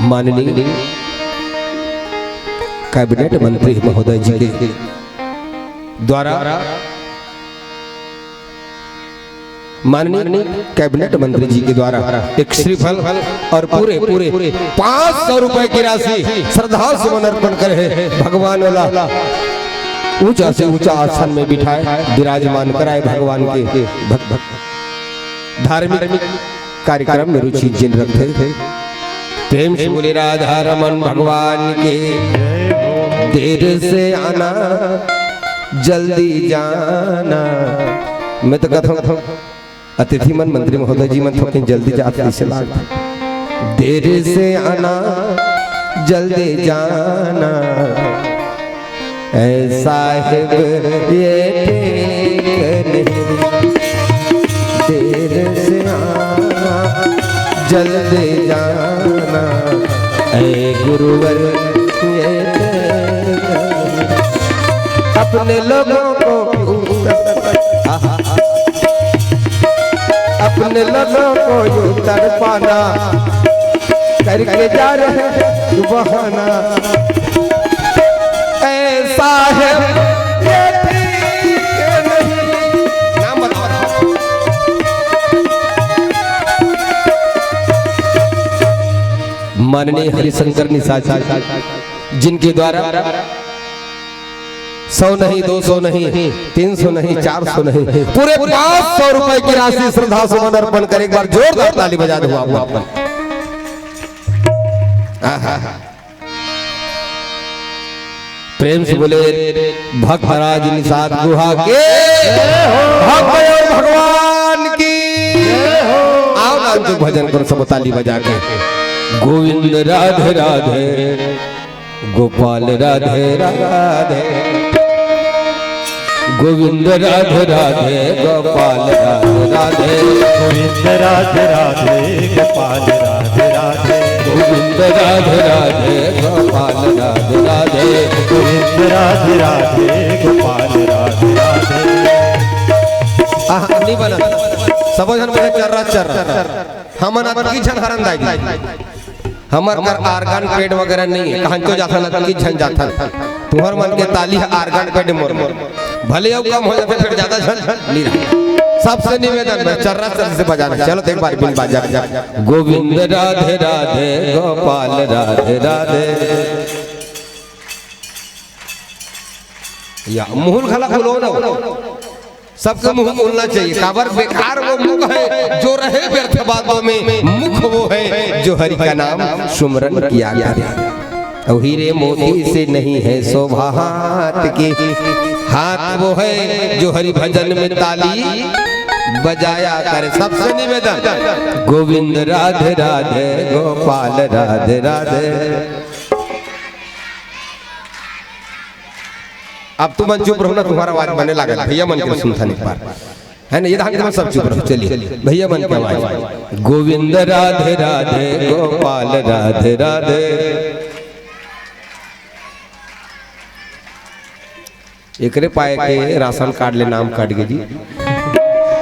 माननीय कैबिनेट मंत्री महोदय जी के द्वारा, माननीय कैबिनेट मंत्री जी के द्वारा एक श्रीफल और पूरे, पूरे पाँच सौ रुपए की राशि श्रद्धा सुमन अर्पण करे हे भगवान वाला ऊंचा से ऊंचा आसन में बिठाए, विराजमान कराए भगवान के भक-, भक-, धार्मिक कार्यक्रम में रुचि जिन रखथे, प्रेम से बोले राधा रमन भगवान के। देर से आना, जल्दी जाना। मैं तो कहता हूँ, अतिथि मन, मंत्री महोदय जी मन थोकिन जल्दी जात जइसे लागथे। देर से आना, जल्दी जाना, ऐ साहेब, ये ठीक नहीं। देर से आना, जल्दी जाना, ऐ गुरुवर, ये ठीक नहीं। अपने लोगों को, अपने लोगों को यूं तड़पाना, करके जा रहे हैं बहाना। ऐ साहेब, ये ठीक नहीं। नाम बताओ। माननीय हरिशंकर निषाद जी, जिनके द्वारा सौ नहीं, दो सौ नहीं, तीन सौ नहीं, चार सौ नहीं, पूरे पाँच सौ रुपए की राशि श्रद्धा सुमन अर्पण करे। एक बार जोरदार ताली बजा दो आप, आप। आहा। प्रेम से बोले भक्तराज निषाद गुहा के, भक्त भगवान की। आओ नाम के भजन करो सब ताली बजा के। गोविंद राधे राधे, गोपाल राधे राधे। गोविंद राधे राधे, गोपाल राधे राधे। गोविंद राधे राधे, गोपाल राधे राधे। गोविंद राधे राधे, गोपाल राधे राधे। गोविंद राधे राधे, गोपाल राधे राधे। आह, नहीं बना। सब झन बोले चर्रा चर्रा। हमन अतकी झन हरन दाई। हमर कर organ pad वगैरह नहीं है, कहाँ तो जाथन, अतकी झन जाथन। तुहर मन के ताली ह organ pad मोर, मोर। भले अउ कम हो जाथे, फिर ज्यादा झन नहीं रहे। सबसे निवेदन, मैं चर्रा चर्रा से बजाना। चलो तो एक बार बिन बाजा। गोविंद राधे राधे, गोपाल राधे राधे। या मुहुल घला खुलो ना। सबके मुंह बोलना चाहिए, काबर बेकार वो मुख है जो रहे व्यर्थ बातों में, मुख वो है जो हरि का नाम सुमरन किया करे। और हीरे मोती से नहीं है शोभा हाथ की, हाथ वो है जो हरि भजन में ताली बजाया करे। सबसे निवेदन, गोविंद राधे राधे, गोपाल राधे राधे। अब तुमन चुप रहो ना, तुम्हारा आवाज बने लागत, भैया मन के सुनथन एक बार, है ना? ये धान के सब चुप रहो, चलिए भैया मन के आवाज। गोविंद राधे राधे, गोपाल राधे राधे। एकरे पाए के राशन कार्ड ले नाम काट गे जी।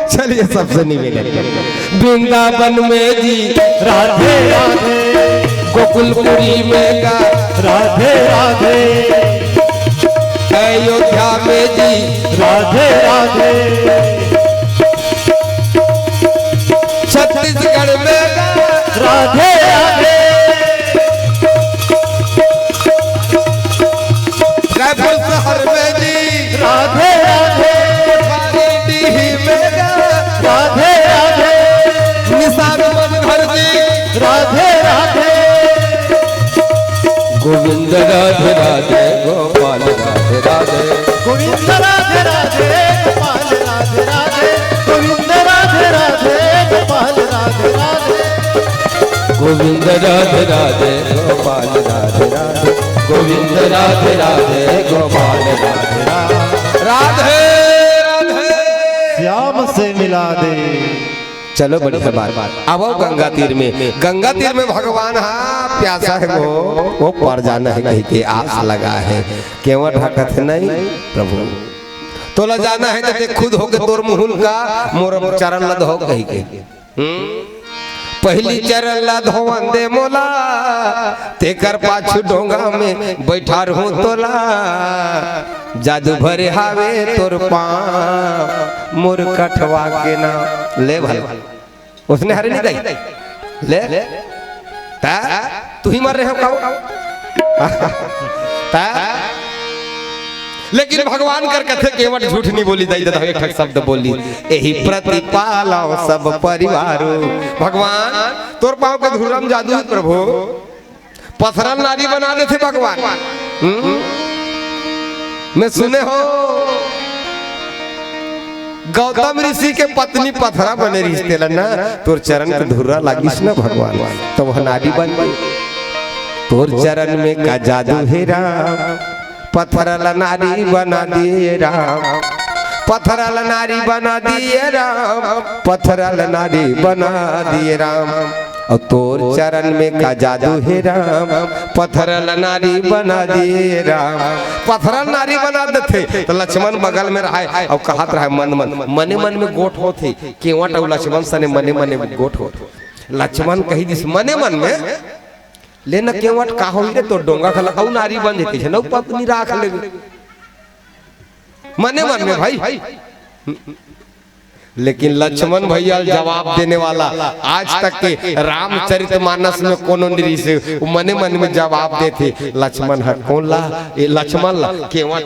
चलिए, सबसे निवेदन, वृंदावन में जी राधे राधे, गोकुलपुरी में का राधे राधे, अयोध्या में जी राधे राधे, छत्तीसगढ़ में का राधे राधे। रायपुर शहर में जी राधे राधे, कोटवारी डीह में गा राधे राधे, निशान मन घर जी राधे राधे। गोविंद राधे राधे, गोपाल राधे राधे। गोविंद राधे राधे, गोपाल राधे राधे। गोविंद राधे राधे, गोपाल राधे राधे। गोविंद राधे राधे, गोपाल राधे राधे। गोविंद राधे राधे, गोपाल राधे राधे। राधे राधे। श्याम से मिला दे। चलो, बढ़िया बात। अब आओ गंगा तीर में, गंगा तीर में भगवान हा प्यासा है वो, वो पर जाना है कहि के आस लगा है। केवट हा कथे नहीं प्रभु, तोला जाना है तो ते खुद होके तोर मुहुल का मोर चरण ल धो कहि के। हम्म? पहिली चरण ला धोवन दे मोला, तेकर पाछू डोंगा में बैठारहूं तोला। जादू भरे हावे तोर पाँव, मोर कठवा के नाम। ले भाई, ओसने हरे नहीं दाई। ले, ता, तू ही मर रहे हो का? ता, लेकिन भगवान कर कथे केवट झूठ नहीं बोली दाई, दादा एक ठक शब्द बोली, "एही प्रतिपालव सब परिवारो।" भगवान, तोर पाँव के धुर्रा म जादू हे प्रभु, पथरा ल नारी बना देथे भगवान। हम्म? मैं सुने हो, गौतम ऋषि के पत्नी पथरा बने रिहिस, तेला ना, तोर चरण के धुर्रा लागिस ना भगवान, त वह नारी बन गई। तोर चरण में का जादू हे राम, पथरा ल नारी बना दिए राम, पथरा ल नारी बना दिए राम, पथरा ल नारी बना दिए राम। अउ तोर चरण में का जादू हे राम, पथरा ल नारी बना दिए राम। पथरा ल नारी बना देथे, त लक्ष्मण बगल में रहय, अउ कहत रहय मन मन, मने मन में गोठ होथे, केवट अउ लक्ष्मण सने मने मने गोठ होथे। लक्ष्मण कहि दिस मने मन में, "ले न केवट, का होही रे, तोर डोंगा घला अउ नारी बन जथे, झन अउ पत्नी राख लेबे।" मने मन में भाई। लेकिन लक्ष्मण भैया ल जवाब देने वाला आज तक के रामचरित मानस में कोनो नइ रिहिसे, वो मने मन में जवाब देथे, लक्ष्मण ह कोन ला, ए लक्ष्मण ला, केवट।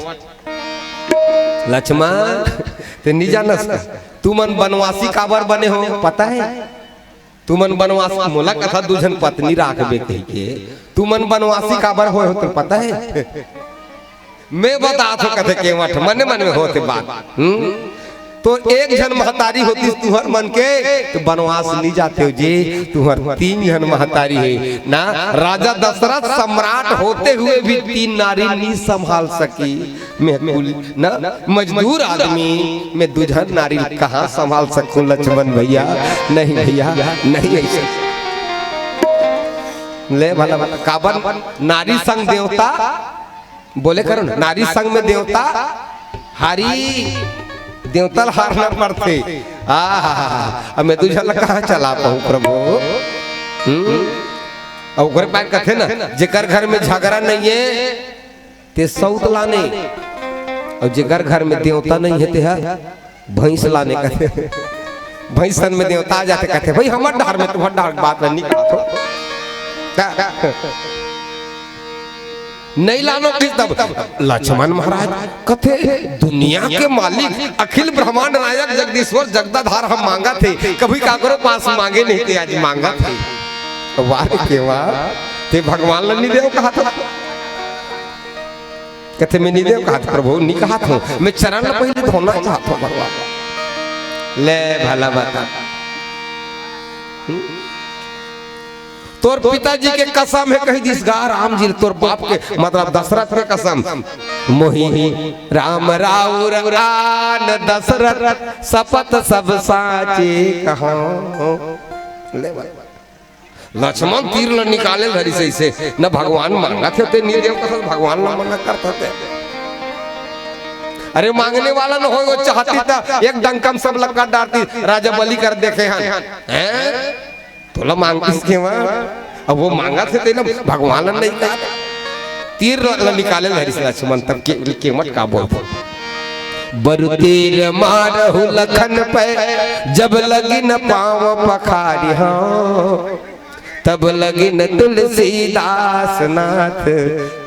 लक्ष्मण, ते नइ जानस का? तुमन बनवासी काबर बने हो, पता हे? तुमन बनवासी, मोला कथा दू झन पत्नी राखबे कहिके, तुमन बनवासी काबर होय हो, तो पता हे? मैं बतात हो, कथे केवट, मने मन में होथे बात। हम्म? तो एक झन महतारी होतिस तुहर मन के, तो बनवास नइ जातेव जी, तुहर तीन झन महतारी हे ना। राजा दशरथ सम्राट होते हुए भी तीन नारी नइ संभाल सकी। मैं कुल ना मजदूर आदमी, मैं दू झन नारी ल कहाँ संभाल सकूं लक्ष्मण भैया? नहीं भैया, नहीं ऐसे। ले भला, भला, काबर नारी संग देवता, बोले करो ना, नारी संग में देवता हारी, देवता ल हारना पड़थे। आहा, अब मैं दू झन ल कहाँ चला पाहूं प्रभु? हम्म? अउ ओकरे बाद कथे ना, जेकर घर में झगरा नइ हे, ते सउत लाने, अउ जेकर घर में देवता नइ हे, ते ह भैंस लाने कथे। भैंसन में देवता आ जाथे, कथे, "भाई, हमर डहर में तुहर डहर के बात ल नइ कहत हो।" नइ लानो किस तब लक्ष्मण महाराज कथे, "दुनिया के मालिक, अखिल ब्रह्मांड नायक, जगदीश्वर, जगदाधार हम मांगत हे, कभी काकरो पास मांगे नहीं, ते आज मांगत हे।" वाह रे केवट, ते भगवान ल नइ देव कहत हो। कथे, "मैं नइ देव कहत प्रभु, नइ कहत हूं, मैं चरण ल पहिली धोना चाहत हूं भगवान।" ले भला बता। हम्म? तोर पिताजी के कसम हे, कहि दिस गा राम जी ल, तोर बाप के, मतलब दशरथ के कसम। "मोहि राम राउर आन दशरथ, सपत सब साचे कहौं।" ले बा। लक्ष्मण तीर ल निकाले ल धरिस अइसे, न भगवान मांगत हे, ते नइ देव कहत, भगवान ल मना करत हे। अरे मांगने वाला न होय, वो चाहतिस त एक डंका म सब ल काट डारतिस, राजा बलि कर देखे हन। हैं? तोला मांगिस केवट? अब वो मांगत हे, तेला भगवान ल नइ कहा। तीर ल निकाले ल धरिस लक्ष्मण, तब के, केवट का बोलथे? "बरु तीर मारहु लखन पे, जब लगिन पाँव पखारिहौं। तब लगिन तुलसीदास नाथ,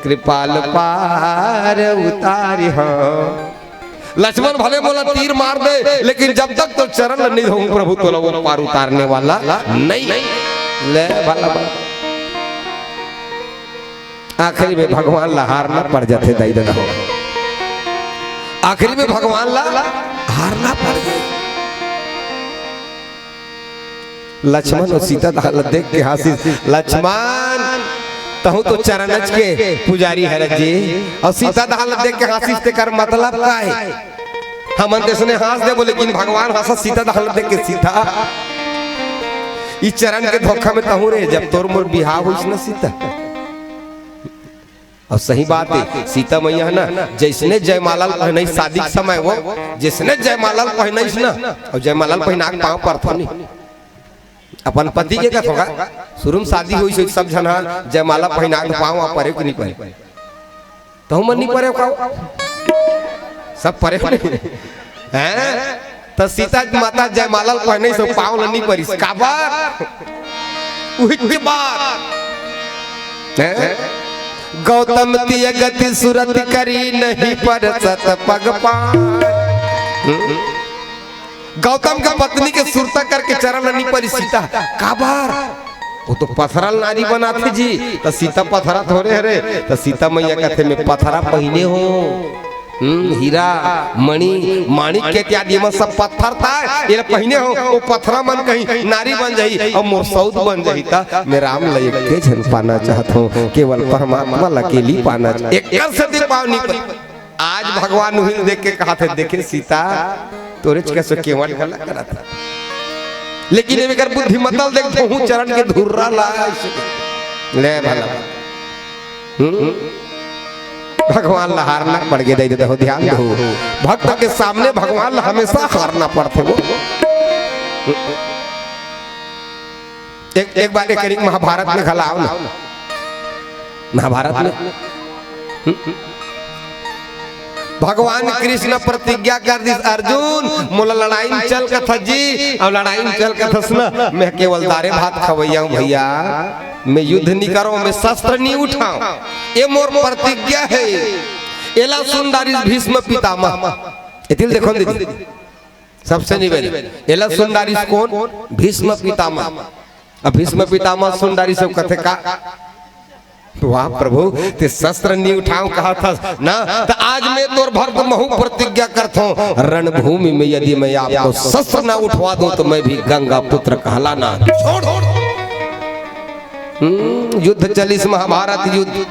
कृपाल पार उतारिहौं।" लक्ष्मण भले मोला तीर मार दे, लेकिन जब तक तोर चरण ल नइ धोहूं प्रभु, तोला वो पार उतारने वाला नहीं। ले भला, भला। आखिरी में भगवान ला हारना पड़ जाथे, दाई ददा हो। आखिरी में भगवान ला हारना पड़ जाथे। लक्ष्मण अउ सीता दहा ला देख के हांसिस। लक्ष्मण, तहूं तो चरणच के पुजारी हरस जी, अउ सीता दहा ला देख के हांसिस, तेकर मतलब का हे? हमन तो अइसने हांस देबो, लेकिन भगवान हांसस सीता दहा ला देख के, सीता, ई चरण के धोखा में तहूं रे, जब तोर मोर बिहाव होइस न सीता। अउ सही बात हे, सीता मैया हे ना, जइसने जयमाला ल पहिनाइस शादी के समय वो, जइसने जयमाला ल पहिनाइस ना, अउ जयमाला ल पहिना के पांव परथों नहीं। अपन पति के कथों का, शुरू में शादी होइस होइस, सब झन ह जयमाला पहिना के पाँव परे कि नहीं परे? तहूँ मन नहीं परे का? सब परे हो नहीं? हैं? त सीता माता जयमाला ल पहिने से पाँव ल नहीं परिस। काबर? उहिच बात। हैं? गौतम तिय गति सुरति करी, नहीं परसत पग पाँय। हम्म? गौतम के पत्नी के सुरता करके चरण ल नहीं परिस सीता। काबर? वो तो पथरा ल नारी बनाथे जी, त सीता पथरा थोरे हरे, त सीता मैया कथे, "मैं पथरा पहिने हों, हम्म, हीरा, मणि, माणिक्य इत्यादि मन सब पत्थर ताय, एला पहिने हों, वो पथरा मन कहीं नारी बन जाही, अउ मोर सउत बन जाही, त मैं राम ल एके झन पाना चाहत हों, केवल परमात्मा ल अकेली पाना चाहत हों।" एकर सेती पाँव नहीं पर आज भगवान उही ल देख के कहत हे, "देखे सीता, तोरेच कस केवट घला करत हे।" लेकिन एकर बुद्धिमत्ता ल देख, तहूँ चरण के धुर्रा ला अइसे। ले भला। हम्म? भगवान ल हारना पड़ गे, दे देते हो ध्यान दो। भक्त के सामने भगवान ल हमेशा हारना पड़थे वो। एक, एक बार एक करीक महाभारत में घला आव ना, महाभारत में भगवान कृष्ण प्रतिज्ञा कर दिस, "अर्जुन, मोला लड़ाई में चल कथस जी, अउ लड़ाई में चल कथस ना, मैं केवल दारे भात खवैया हूँ भैया, मैं युद्ध नहीं करों, मैं शस्त्र नहीं उठाऊं, ये मोर प्रतिज्ञा है।" एला सुन डारिस भीष्म पितामह। एतिल देखो दीदी, सबसे निवेदन, एला सुन डारिस कोन? भीष्म पितामह। अब भीष्म पितामह सुन डारिस, सब कथे का, "वाह प्रभु, ते शस्त्र नहीं उठाऊं कहत हस ना, त आज मैं तोर भक्त महूं प्रतिज्ञा करथों, रणभूमि में यदि मैं आपको शस्त्र ना उठवा दूं, तो मैं भी गंगा पुत्र कहलाना छोड़ दूं।" हम्म, युद्ध चलिस, महाभारत युद्ध।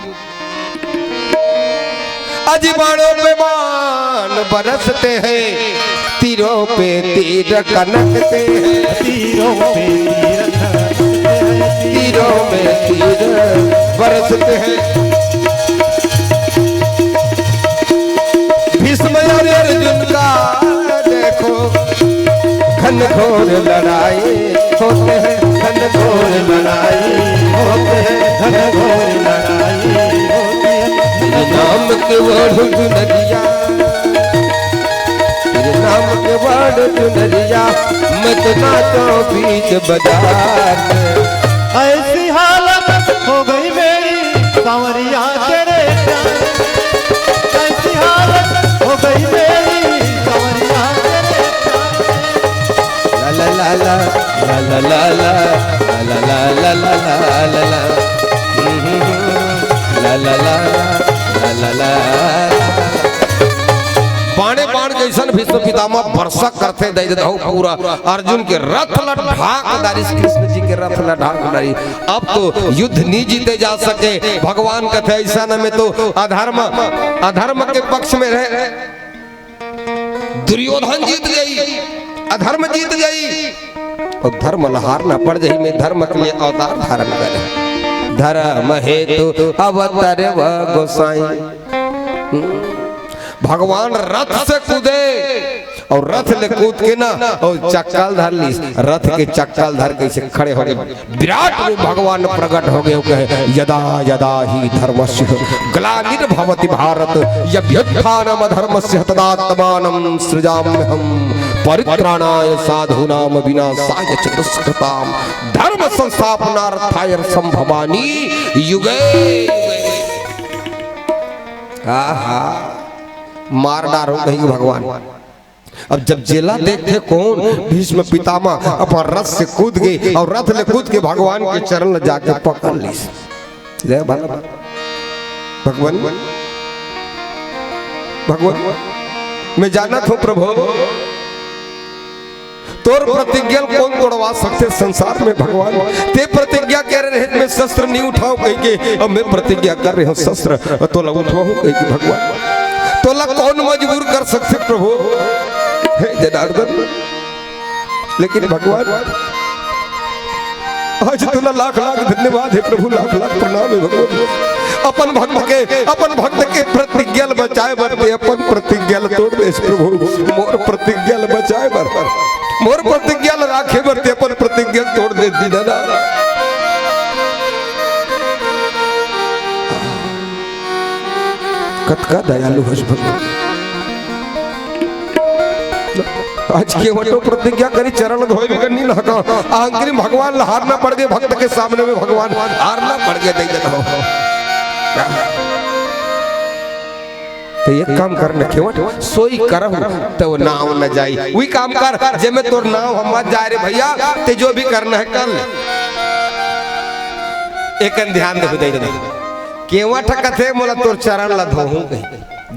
अजी बाणों पे बाण बरसते हैं, तीरों पे तीर कनकते हैं। तीरों पे तीर कनकते हैं। तीरों में तीर बरसते हैं। भीष्म और अर्जुन का देखो, घनघोर लड़ाई होते हैं, घनघोर लड़ाई होते हैं, घनघोर लड़ाई होती है। नाम के ओढ़ चुनरिया, तेरे नाम के ओढ़ चुनरिया, मैं तो नाचो बीच बाजार में। ऐसी हालत हो गई मेरी सांवरिया तेरे प्यार, ऐसी हालत हो गई मेरी सांवरिया तेरे प्यार। ला ला ला ला, ला ला ला ला, ला ला ला ला, ला ला ला ला, हम्म, ला ला ला, ला ला ला। बाणे बाण जइसन भीष्म पितामह बरसा करथे, दे देत हूँ पूरा अर्जुन के रथ ला ढाक डारिस, कृष्ण जी के रथ ला ढाक डारिस। अब तो युद्ध नहीं जीते जा सके। भगवान कथे, "ऐसा न में तो अधर्म, अधर्म के पक्ष में रहे, दुर्योधन जीत जाई, अधर्म जीत जाई, अउ धर्म ला हारना पड़ जाई, मैं धर्म के लिए अवतार धारण करे।" धर्म हेतु अवतरे वो गोसाई। हम्म। भगवान रथ से कूदे अउ रथ ले कूद के ना, अउ चक्का ल धर लिस, रथ के चक्का ल धर के अइसे खड़े हो गे। विराट रूप भगवान प्रकट हो गे, कहे, "यदा यदा ही धर्मस्य ग्लानिर्भवति भारत, यद्युत्थानमधर्मस्य तदात्मानं सृजाम्यहम्, परित्राणाय साधूनां विनाशाय च दुष्कृताम्, धर्म संस्थापनार्थाय सम्भवामि युगे युगे।" आहा, मार डारहूं कहिके भगवान। अब जब जेला देखथे कोन, भीष्म पितामह अपन रथ से कूद गे अउ रथ ले कूद के भगवान के चरण ल जाके पकड़ लिस। जय भला भगवान, भगवान, मैं जानत हूं प्रभु, तोर प्रतिज्ञा ल कोन तोड़वा सकथे संसार में भगवान? ते प्रतिज्ञा करे रहे, "मैं शस्त्र नहीं उठाऊं," कहिके, अब मैं प्रतिज्ञा कर रहे हूं शस्त्र तोला उठवाहूं कहिके भगवान। तोला कोन मजबूर कर सकथे प्रभु? हे जनार्दन, लेकिन भगवान, आज तोला लाख लाख धन्यवाद हे प्रभु, लाख लाख प्रणाम हे भगवान। अपन भक्त के, अपन भक्त के प्रतिज्ञा ल बचाए बर ते अपन प्रतिज्ञा ल तोड़ देस प्रभु। मोर प्रतिज्ञा ल बचाए बर, मोर प्रतिज्ञा ल राखे बर ते अपन प्रतिज्ञा ल तोड़ दे। दीदाना। कतका दयालु हस भगवान। आज केवटो प्रतिज्ञा करी, चरण धोए बिगर नी नहाहूं। आखिरी भगवान ला हारना पड़ गे, भक्त के सामने में भगवान हारना पड़ गे, दे देना हो। त एक काम कर न केवट, सोई करहूं त वो नाव न जाई। उही काम कर, जेमे तोर नाव ह मत जाय रे भइया, ते जो भी करना हे कर ले। एकन ध्यान दे, दे दे। केवट कथे मोला तोर चरण ला धोहूं कही,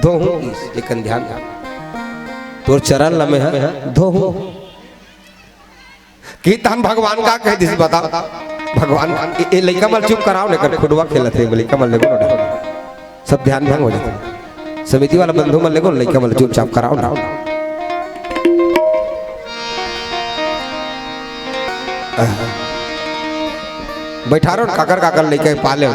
धोहूं कही, एकन ध्यान दे। तोर चरण ला मैं ह धोहूं। कि तहन भगवान का कह दिस बता। भगवान ए, ए लइका मन चुप कराव न, एकर खुडवा खेलत हे, लइका मन ले बोलो ना। सब ध्यान भंग हो जाथे। समिति वाला बंधु मन ले बोलो, लइका मन चुपचाप कराव ना। बैठा रहो न, काकर काकर लइका पाले हो।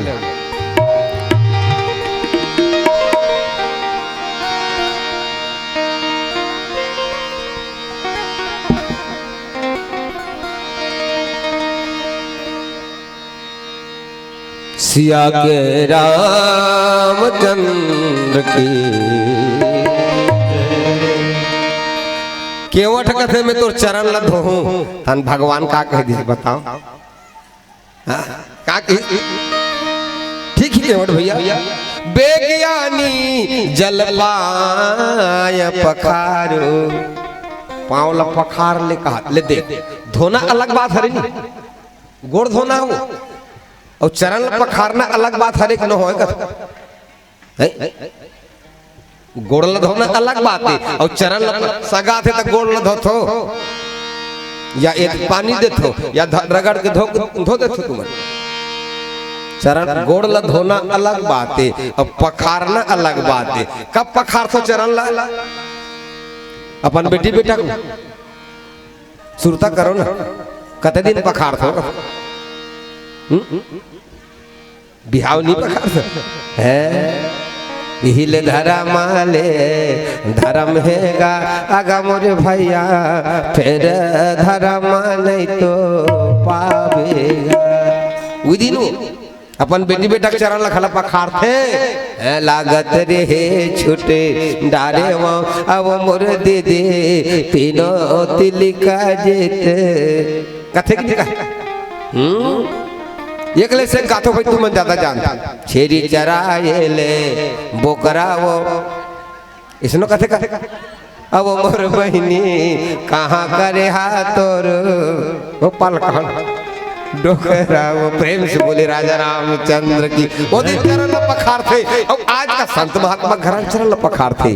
सिया के रामचंद्र की। केवट कथे मैं तोर चरण ला धोहूं, तहन भगवान का कह दिस बताव। हाँ, का कही? ठीक ही केवट भइया। बेगियानी जल पाय पखारो। पांव ला पखार ले कहा, ले दे। धोना अलग बात हरे नी, गोड़ धोना हो, अउ चरण ला पखारना अलग बात हरे, एक न होय कथे। हैं? गोड़ ल धोना अलग बात हे, अउ चरण ल सगा थे त गोड़ ल धोथो, या एक पानी देथो, या ध-, रगड़ के धो, धो देथो तुमन। चरण, गोड़ ल धोना अलग बात हे, अउ पखारना अलग बात हे। कब पखारथो चरण ल? अपन बेटी बेटा को सुरता करो ना, कते दिन पखारथो? हम्म? बिहाव नी पखार है। इही ले धरम ले धरम हे गा, आगा मोरे भइया, फेर धरम नहीं तो पाबे गा। उही दिन वो अपन बेटी बेटा के चरण ल घला पखारथे। हैं, लागत रहे छूटे डारे वो, अब मोर दीदी तीनों तिलिका जेते। कथे कि नहीं कहे? हम्म? एक ले से गाथो भाई, तुमन ज्यादा जानथो। छेरी चराए ले बोकरा वो। इसनो कथे का? अब मोर बहिनी कहाँ करे हा तोर? वो पाल कहाँ? डोकरा वो। प्रेम से बोले राजा रामचंद्र की। वो दिन चरण ल पखारथे। अब आज का संत महात्मा घरा चरण ल पखारथे।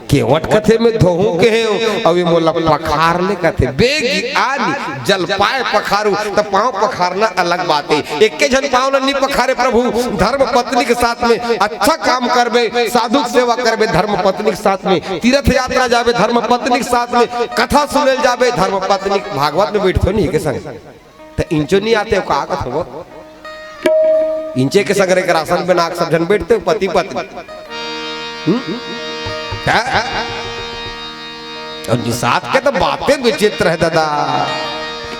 केवट कथे मैं धोहूं कहे हूं, अउ ये मोला पखार ले कथे। बेगियानी जल पाय पखारू, त पांव पखारना अलग बात हे। एके झन पांव ल नी पखारे प्रभु, धर्म पत्नी के साथ में अच्छा काम करबे, साधु के सेवा करबे, धर्म पत्नी के साथ में तीर्थ यात्रा जाबे, धर्म पत्नी के साथ में कथा सुने ल जाबे, धर्म पत्नी भागवत में बैठथो नहीं के संग। त इंचो नी आते हो, का कथो वो? इंचे के संग रहे के रासन बना के सब झन बैठते हो, पति पत्नी। हम्म? क्या? अउ निषाद के तो बातें विचित्र हे दादा।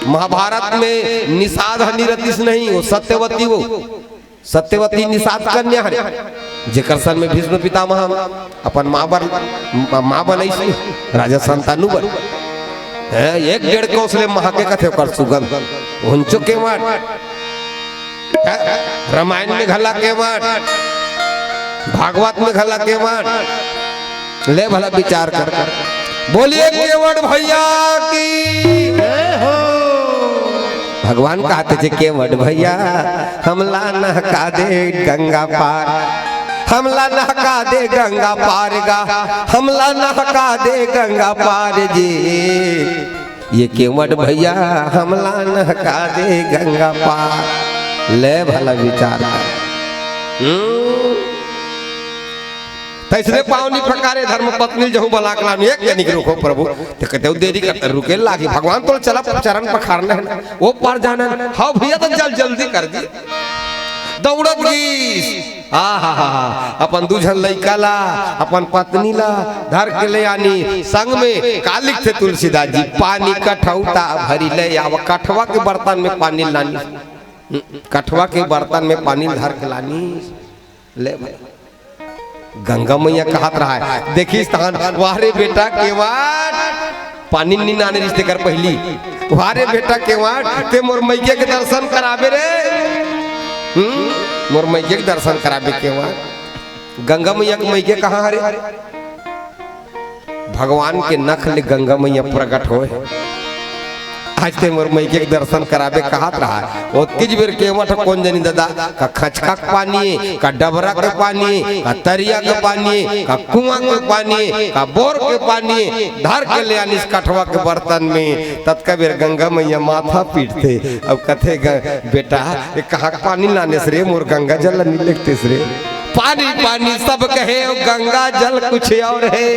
महाभारत में निषाद ह नी रतिस नहीं, वो सत्यवती वो। सत्यवती निषाद कन्या हरे, जेकर सन में भीष्म पितामह अपन माँ बर, माँ बनइस, राजा संतानु बर। हैं, एक डेढ़ कोस ले महके कथे ओकर सुगंध। उहंचो केवट। हैं, रामायण में घला केवट, भागवत में घला केवट। ले भला विचार कर, बोलिए केवट भइया की। जय हो। भगवान कहत हे, केवट भइया, हमला नहका दे गंगा पार, हमला नहका दे गंगा पार गा, हमला नहका दे गंगा पार जी। ये केवट भइया, हमला नहका दे गंगा पार। ले भला विचार कर। हम्म। तइसने पांव नी पखारे, धर्म पत्नी ल जहूं बला के लानहूं, एक कनिक रुको प्रभु। त कथे देरी करत, रुके ल लागही, भगवान तोला चला चरण पखारना हे ना, वो पार जाना हे ना। हव भइया, त चल जल्दी कर दी। दउड़त गीस, आहा, अपन दू झन लइका ला, अपन पत्नी ला धर के ले आनी। संग में का लिखथे तुलसीदास जी, पानी कठौता भरी ले आव। कठवा के बर्तन में पानी लानी, कठवा के बर्तन में पानी धर के लानी। ले भाई, गंगा मैया कहत रहा है, देखिस तहन, वाह रे बेटा केवाट, पानी नी लाने रिहिस तेकर पहिली, वाह रे बेटा केवाट, ते मोर मइके के दर्शन कराबे रे। हम्म, मोर मइके के दर्शन कराबे केवाट। गंगा मैया के मइके कहाँ हरे? भगवान के नख ले गंगा मैया प्रगट होय। आज ते मोर मइके के दर्शन कराबे कहत रहा। ओतकीच बेर केवट कोन जनी ददा, का खचका के पानी, का डबरा के पानी, का तरिया के पानी, का कुआं के पानी, का बोर के पानी, धर के ले आनिस कठवा के बर्तन में। ततका बेर गंगा मैया माथा पीटथे, अब कथे, "ग-, बेटा, ये कहाँ के पानी लानेस रे, मोर गंगा जल नी लेगतेस रे।" पानी पानी सब कहे, गंगा जल कुछ और है।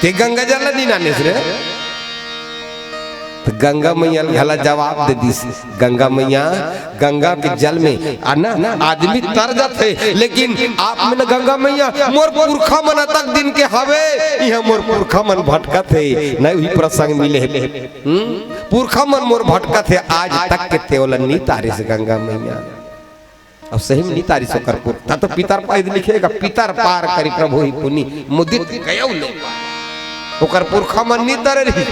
ते गंगा जल नी लानेस रे। त गंगा मैया ल घला जवाब दे दिस। गंगा मैया, गंगा के जल में आ ना आदमी तर जाथे, लेकिन आप में न गंगा मैया, मोर पुरखा मन अतक दिन के हवे, इहाँ मोर पुरखा मन भटकत हे, न उही प्रसंग मिले हे। हम्म? पुरखा मन मोर भटकत हे, आज तक के तेवला नी तारिस गंगा मैया। अब सही में नी तारिस ओकर पुरखा। त तो पितर पार लिखेगा, पितर पार करी प्रभु ही पुनि, मुदित गयउ लोक। ओकर पुरखा मन नी तरे रही।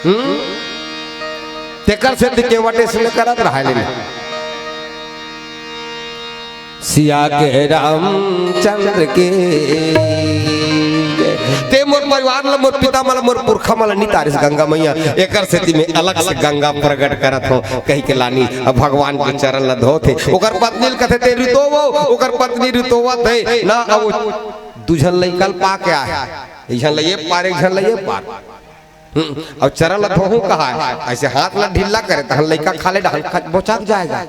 हम्म? तेकर सेती केवट अइसने करत रहा ले। सिया के रामचंद्र के जय। ते मोर परिवार ला, मोर पिता मन ला, मोर पुरखा मन ला नी तारिस गंगा मैया, एकर सेती मैं अलग से गंगा प्रगट करत हों, कहि के लानी। अब भगवान के चरण ला धोथे, ओकर पत्नी ल कथे, "ते रितोवो।" ओकर पत्नी रितोवत हे ना, अब वो दू झन लइका ल पा के आए, एक झन ल ये पार, एक झन ल ये पार। हम्म, अब चरण ला धोहूं कहा है, अइसे हाथ ला ढीला करे, तहन लइका खाल्हे डहन खच बोचक जाय गा।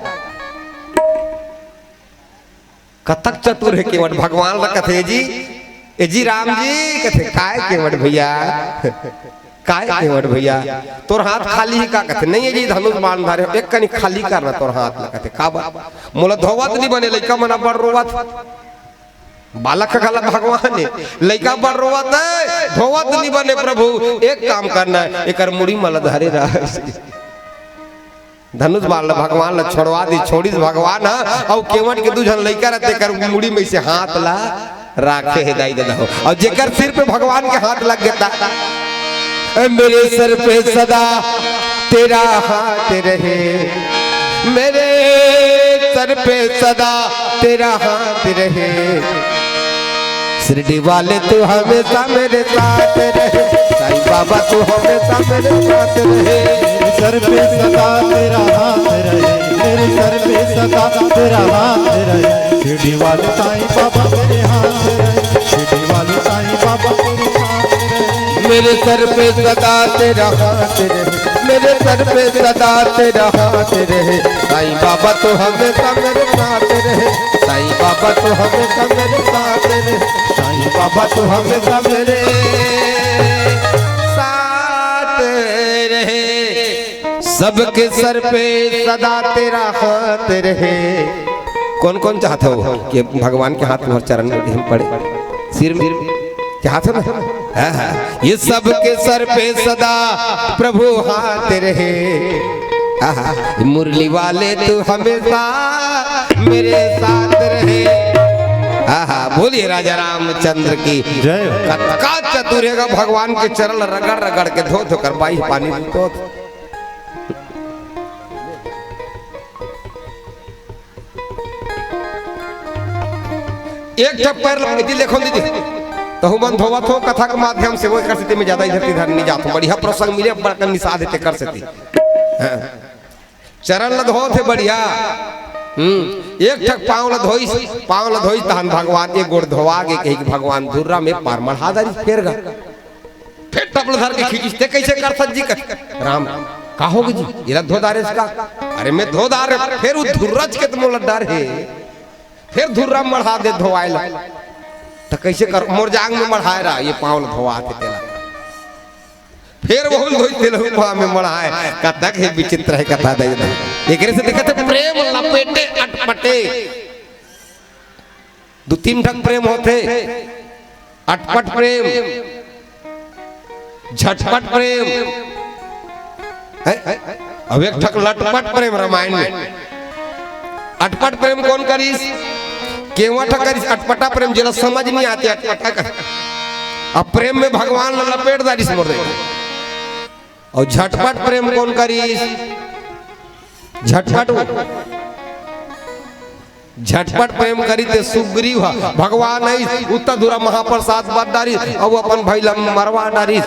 कतक चतुर हे केवट, भगवान ला कथे, "जी, ए जी राम जी," कथे, "काय केवट भइया, काय केवट भइया, तोर हाथ खाली हे का?" कथे, "नहीं हे जी, धनुष बाण धरे हों, एक कनी खाली करना तोर हाथ ला।" कथे, "काबर?" "मोला धोवत नी बने, लइका मन बड़ रोवत।" बालक घला भगवान हे, लइका बड़ रोवत हे, "धोवत नी बने प्रभु, एक काम करना, एकर मुड़ी म ला धरे रह।" धनुष बाण ला भगवान ला छोड़वा दिस, छोड़िस भगवान ह, अउ केवट के दू झन लइका रहिथे, एकर मुड़ी में से हाथ ला राखे हे दाई ददा हो। अउ जेकर सिर पे भगवान के हाथ लग गे त, "ए मेरे सर पे सदा तेरा हाथ रहे, मेरे सर पे सदा तेरा हाथ रहे।" शिरडी वाले तू हमेशा मेरे साथ रहे, साईं बाबा तू हमेशा मेरे साथ रहे। सर पे सदा तेरा हाथ रहे, मेरे सर पे सदा तेरा हाथ रहे। शिरडी वाले साईं बाबा मेरे हाथ रहे, शिरडी वाले साईं बाबा मेरे हाथ रहे। मेरे सर पे सदा तेरा हाथ रहे, मेरे सर पे सदा तेरा हाथ रहे। साईं बाबा तू हमेशा मेरे साथ रहे, साईं बाबा तू हमेशा मेरे साथ रहे, साईं बाबा तू हमेशा मेरे साथ रहे। सबके सर पे सदा तेरा हाथ रहे। कौन कौन चाहत हो कि भगवान के हाथ में चरण में हम पड़े, सिर में चाहत हो ना? हाँ, हाँ। ये सबके सर पे सदा प्रभु हाथ रहे। आहा, मुरली वाले तू हमेशा मेरे साथ रहे। आहा, बोलिए राजा रामचंद्र की जय। कतका चतुर हे गा, भगवान के चरण रगड़ रगड़ के धो धो कर बाई पानी धोत। एक ठप पैर ला दीदी, देखो दीदी, तहु मन धोवत हो, कथा के माध्यम से, वो कर सेती में ज्यादा इधर तिधर नहीं जात हो। बढ़िया प्रसंग मिले, बड़का निषाद हे तेकर सेती। हाँ। चरण ला धोत हे बढ़िया। हम्म, एक ठक पाँव ला धोइस, पाँव ला धोइस, तहन भगवान एक गोड़ धोवा गे, कही कि भगवान धुर्रा में पार मढ़ा दारी, फेर गा। फेर टपल धर के खींचिस, "ते कइसे करथस जी?" कथे, "राम, का होगे जी? एला धो डारेस का?" "अरे मैं धो डारे, फेर वो धुर्रच के त मोला डर हे, फेर धुर्रा मढ़ा दे धोवाए ला।" "त कइसे कर?" "मोर जांग में मढ़ाए रहा, ये पाँव ल धोवा थे तेला।" फेर वहू ल धोई तेला पाँव में मढ़ाए। कतक हे विचित्र हे कथा दई दा। एकरे से दिखत हे प्रेम लपेटे अटपटे। दू तीन ठक प्रेम होथे। अटपट प्रेम, झटपट प्रेम, हैं? अब एक ठक लटपट प्रेम रामायण में। अटपट प्रेम कोन करिस? केवा ठक करिस अटपटा प्रेम, जेला समझ नहीं आते अटपटा कर। अब प्रेम में भगवान ला लपेट दारिस मोर दे। और झटपट प्रेम कोन करिस? झटपट, झटपट प्रेम करी ते सुग्रीव ह भगवान आइस, उत्तर धुरा महाप्रसाद बांट डारिस, अउ अपन भाई ला मरवा डारिस।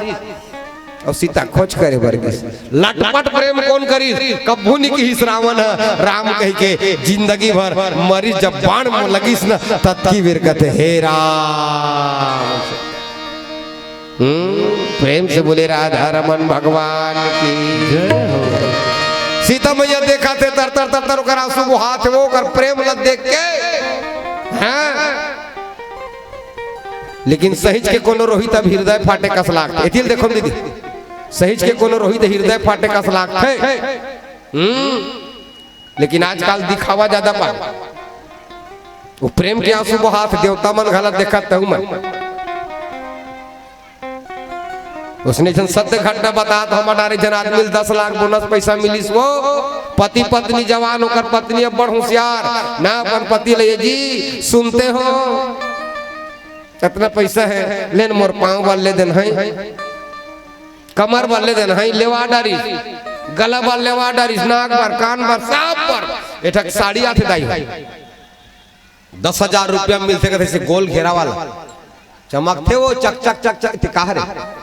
अउ सीता खोज करे बर गिस। लटपट प्रेम कोन करिस? कभू नि किहिस रावण ह राम कहि के, जिंदगी भर मरिस, जब बाण लगिस न, ततकी बेर कथे, "हे राम।" हम्म, प्रेम से बोले राधा रमन भगवान की। जय हो। सीता मैया देखा थे तर तर तर तर ओकर आंसू बोहात हे, वो ओकर प्रेम ल देख के। हाँ। लेकिन सहिज के कोनो रोही तब हृदय फाटे कस लागथे। एतिल देखो दीदी, सहिज के कोनो रोही त हृदय फाटे कस लागथे। हम्म। लेकिन आजकल दिखावा ज्यादा पाए। वो प्रेम के आंसू बहात देवता मन घला देखत तहु मन। उसने जन सत्य घटना बतात, हमर डारे जन आदमी ल दस लाख बोनस पैसा मिलिस वो। पति पत्नी जवान, ओकर पत्नी अब बड़ होशियार। ना अपन पति ले, "जी, सुनते हो? इतना पैसा है, लेन मोर पाँव बर ले देन है।" कमर बर ले देन है, लेवा डारिस, गला बर लेवा डारिस, नाक बर, कान बर, सब बर। एक ठक साड़ी आथे दाई हो। दस हजार रुपया मिलथे कथे, से गोल घेरा वाला। चमकथे वो चक चक चक चक, ते कहा रे?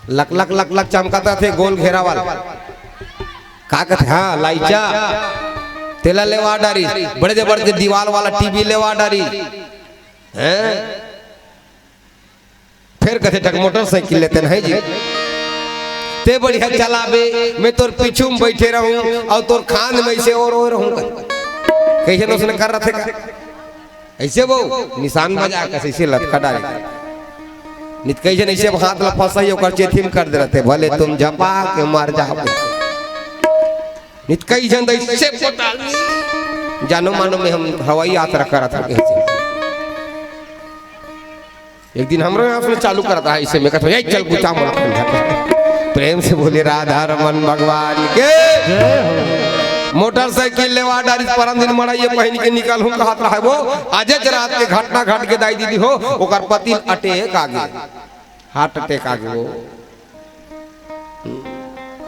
लक लक लक लक चमकत रथे गोल घेरा वाला। का कथे? हाँ, लाइचा। तेला लेवा डारिस, बड़े जे बड़े जे दीवाल वाला टीवी लेवा डारिस। हैं? फेर कथे, "ठक मोटरसाइकिल लेते नहीं जी, ते बढ़िया चलाबे, मैं तोर पीछू में बैठे रहूं और तोर खांद में ऐसे और, और रहूं।" कहिए न उसने कर रथे का ऐसे वो निशान बजा के ऐसे लटका डाले। नित कहिए न ऐसे हाथ ला फंसाई, ओकर चेथी में कर दे रथे, "भले तुम झपा के मर जाओ।" नित कहिए न ऐसे पटाल, जानो मानो में हम हवाई यात्रा करत हन कहिसे। एक दिन हमरो यहाँ से चालू करता है, इसे मैं कहता हूँ, "यही चल गुचा मन।" प्रेम से बोले राधा रमन भगवान के। मोटरसाइकिल लेवा डारिस, परन दिन मड़ई पहिन के निकल हूँ कहत रहा है वो। आजेच रात के घटना घट के दाई दीदी हो, ओकर पति ल अटैक आ गे, हार्ट अटैक आ गे वो।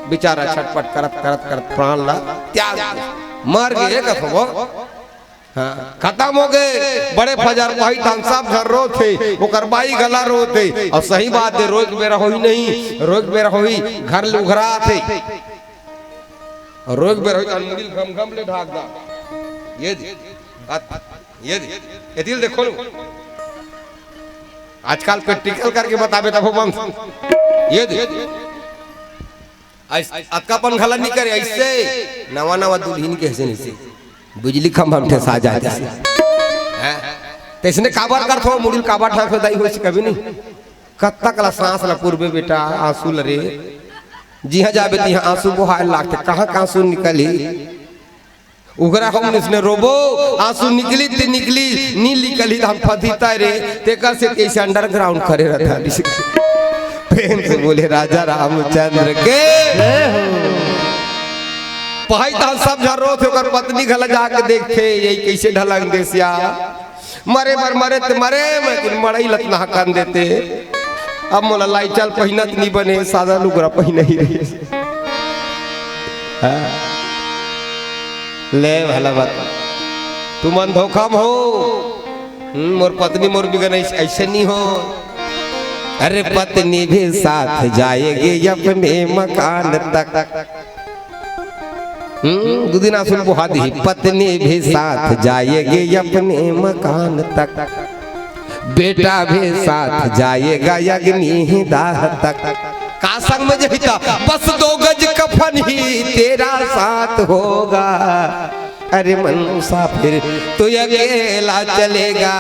बेचारा छटपट करत करत करत प्राण ला त्याग दे, मर गे कथो वो। हाँ, खतम हो गे। बड़े फजर पही तहन सब झन रोथे, ओकर बाई घला रोथे। अउ सही बात हे, रोए के बेरा होही नहीं, रोए के बेरा होही, घर ले उघराथे। अउ रोए के बेरा होही तहन मुड़ी ल घम घम ले ढाक दा। ये दे, अत-, ये दे, एतिल देखो नु। आजकल practical करके बताबे तभो बंद। ये दे। अइस-, अतका पन घला नी करे, अइसे नवा नवा दुल्हिन के अइसे नइसे बिजली खंभा में ठेसा जाए तइसे। हैं? तइसने काबर करथो, मुड़ी ल काबर ढांकथो दाई होइसे कभी नहीं। कत्तक ला सांस ला पुरबे बेटा, आंसू ल रे। जिहां जाबे तिहां आंसू बोहाय लागथे, कहां के आंसू निकलही? उघरा हम इसने रोबो, आंसू निकली ते निकली, नी निकली त हम फदीता रे, तेकर से कइसे underground करे रहता। प्रेम से बोले राजा रामचंद्र के। पहाई तहन सब झन रोथे, ओकर पत्नी घला जाके देखथे, यही कइसे ढलंग देसिया। मरे बर मरे ते मरे, मैं दिन मड़ई लतना हकन देते। अब मोला लाइचा ल पहिनत नी बने, सादा लुगरा पहिनही रहे। हाँ। ले भला बात। तुमन धोखा में हो। हम्म, मोर पत्नी मोर बिगन अइस-, अइसे नी हो। अरे पत्नी भी साथ जाएगी अपने मकान तक। हम्म, दू दिन आंसू ल बोहा दिही। पत्नी भी साथ जाएगी अपने मकान तक, बेटा भी साथ जाएगा अग्निदाह तक। का संग में जही त, बस दो गज कफन ही तेरा साथ होगा। अरे मन मुसाफिर, तू अकेला चलेगा।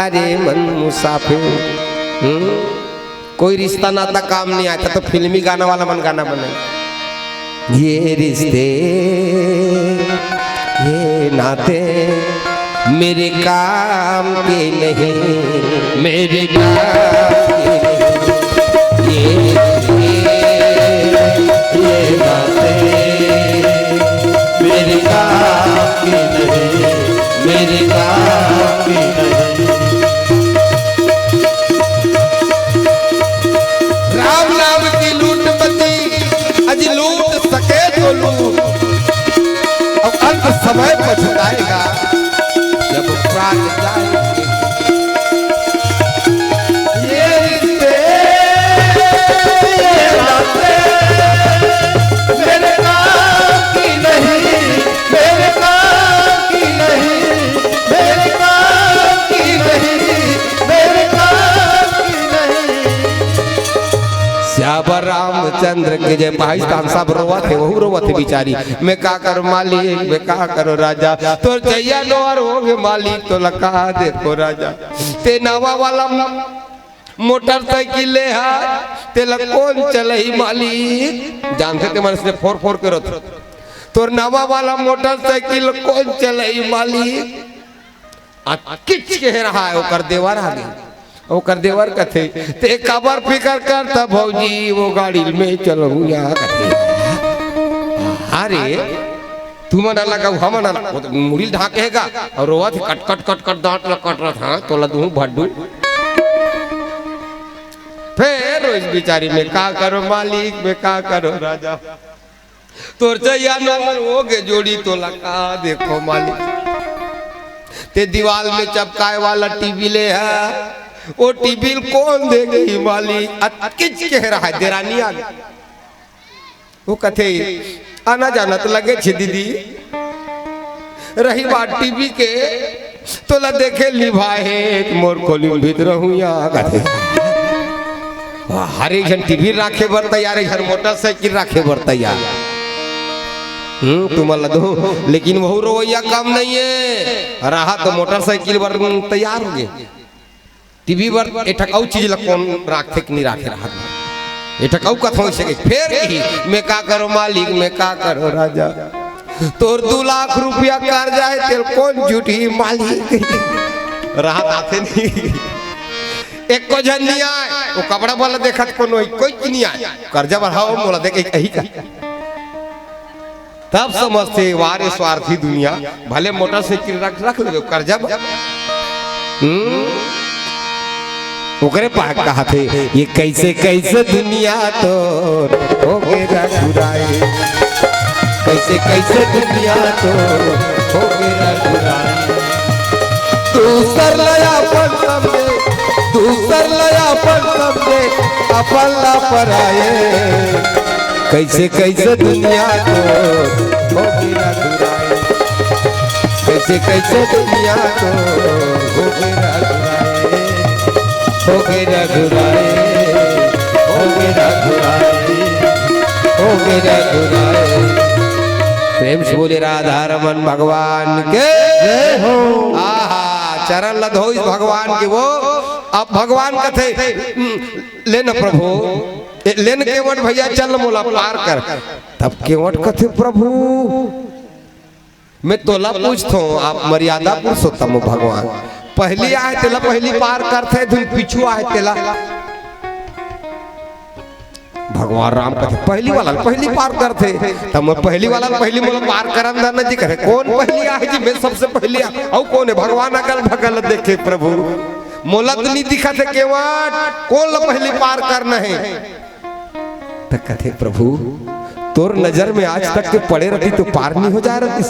अरे मन मुसाफिर। हम्म? कोई रिश्ता नाता काम नहीं आता तो फिल्मी गाना वाला मन गाना बनाए। ये रिश्ते, ये नाते, मेरे काम की नहीं, मेरे काम की नहीं। ये, ये, ये बातें मेरे काम की नहीं, मेरे काम की नहीं। राम नाम की लूट मती, अजी लूट सके तो लूट, अब अंत समय पछताएगा जब प्राण जाएंगे। ये रिश्ते, ये बातें मेरे काम की नहीं, मेरे काम की नहीं, मेरे काम की नहीं, मेरे काम की नहीं। श्याम रामचंद्र के जय। पाकिस्तान सब रोवत हे, वहू रोवत हे बिचारी। मैं का करो मालिक, मैं का करो राजा, तोर चैया नोहर हो गे मालिक, तोला का देखो राजा। ते नवा वाला मोटरसाइकिल ले हा, तेला कोन चलही मालिक? जानथे ते मन से फोर फोर के रोथे। तोर नवा वाला मोटरसाइकिल कोन चलही मालिक? अतकिच के रहा हे, ओकर देवर आ गे। ओकर देवर कथे, "ते काबर फिकर करथा भौजी, वो गाड़ी में चलहूँ या," कथे। अरे, तुमन अलग अउ हमन अलग, वो तो मुड़ी ल ढांके हे गा, अउ रोवत हे, कट, कट, कट, कट, दांत ल कटरत, हाँ, तोला दूहूँ भड्डू। फेर रोइस बिचारी, "मैं का करो मालिक, मैं का करो राजा।" तोर चैया नोहर हो गे जोड़ी, तोला का देखो मालिक। ते दीवाल में चपकाए वाला टीवी ले हा, वो टीवी ल कोन देखही मालिक? अतकिच के रहा हे, देरानी आ गे। वो कथे, "आना जाना तो लगे छे दीदी, रही बात टीवी के, तोला देखे ल निभाए हे, मोर खोली में भीतर रहूँ या," कथे। वाह, हर एक झन टीवी राखे बर तैयार, एक झन मोटरसाइकिल राखे बर तैयार। हम्म, तुमन ला दो, लेकिन वहू रोवइया कम नहीं हे, रहा तो मोटरसाइकिल बर तैयार हो गे। टीवी बर ए ठक अउ चीज ला कोन राखथे कि नहीं राखे, रहा ए ठक अउ कथों से के फेर कही, "मैं का करो मालिक, मैं का करो राजा।" तोर दू लाख रुपया कर्जा हे, तेल कोन जुटही मालिक? राहत आथे नहीं। एको झन नहीं आए, वो कपड़ा वाला देखत कोनो ही, कोई नहीं आए। कर्जा बढ़ाओ, मोला देख, एक यही का। तब समझथे, "वाह रे स्वार्थी दुनिया, भले मोटरसाइकिल रख, रख लेबे, कर्जा ब-," हम्म? ओकरे पाक कहाथे, "ये कैसे, कैसे दुनिया तोर हो गे रघुराई, कैसे, कैसे दुनिया तोर हो गे रघुराई।" दूसर ला अपन समझे, दूसर ला अपन समझे, अपन ला पराए। कैसे, कैसे दुनिया तोर हो गे रघुराई, कैसे, कैसे दुनिया तोर हो गे रघुराई, हो गे रघुराई, हो गे रघुराई, हो गे रघुराई। प्रेम से बोले राधा रमन भगवान के जय हो। आहा, चरण ल धोइस भगवान के वो। अब भगवान कथे, "ले न प्रभु, ए, ले न केवट भैया, चल मोला पार कर।" तब केवट कथे, "प्रभु, मैं तोला पूछथों, आप मर्यादा पुरुषोत्तम हो भगवान, पहली आए तेला पहली पार करथे, धुन पीछू आए तेला।" भगवान राम कथे, "पहली वाला ल पहली पार करथे, त मैं पहली वाला ल पहली मोला पार करन देना जी," कथे, "कोन पहली आहे जी? मैं सबसे पहली आ-, अउ कोन हे?" भगवान अगल बगल देखे, "प्रभु, मोला तो नहीं दिखत हे केवट, कोन ला पहली पार करना हे?" त कथे, "प्रभु, तोर नजर में आज तक के पड़े रहती तो पार नहीं हो जाए रहती,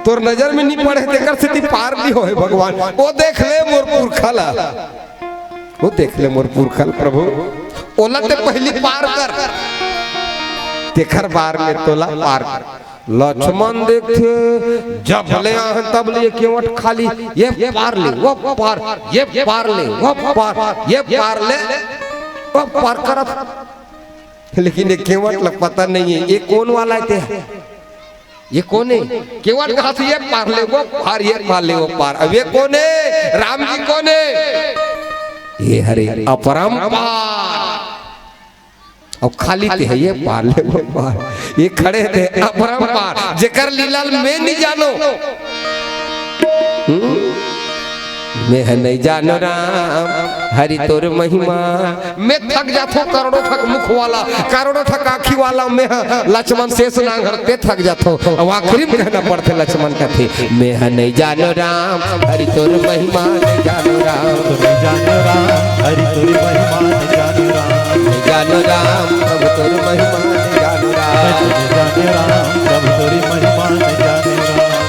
तोर नजर में नहीं पड़े, तेकर सेती पार नहीं होए भगवान, वो देख ले मोर पुरखा ला।" वो देख ले मोर पुरखा ल प्रभु, ओला ते पहली पार कर, तेखर बाद में तोला पार कर। लक्ष्मण देखथे, जब ले आहन तब ले ये केवट खाली, ये पार ले, वो पार, ये पार ले, वो पार, ये पार ले, वो पार करत। लेकिन ये केवट ला पता नहीं हे, ये कोन वाला हे ते? ये कोन हे? केवट कहाथे ये पार ले वो पार, ये पार ले वो पार। अब ये कोन हे? राम जी कोन हे? ये हरे अपरंपार। अउ खाली ते हे ये पार ले वो पार। ये खड़े ते अपरंपार। जेकर लीला ल मैं नहीं जानो। हम्म? मैं ह नइ जानो राम हरि तोर महिमा। मैं थक जाथो, करोड़ों ठक मुख वाला, करोड़ों ठक आँखी वाला मैं ह लक्ष्मण शेष नांग हर, ते थक जाथो। अब आखिरी में कहना पड़थे, लक्ष्मण कथे, मैं ह नइ जानो राम हरि तोर महिमा, नइ जानो राम। नइ जानो राम हरि तोर महिमा, नइ जानो राम। नइ जानो राम प्रभु तोर महिमा, नइ जानो राम। नइ जानो राम प्रभु तोर महिमा, नइ जानो राम।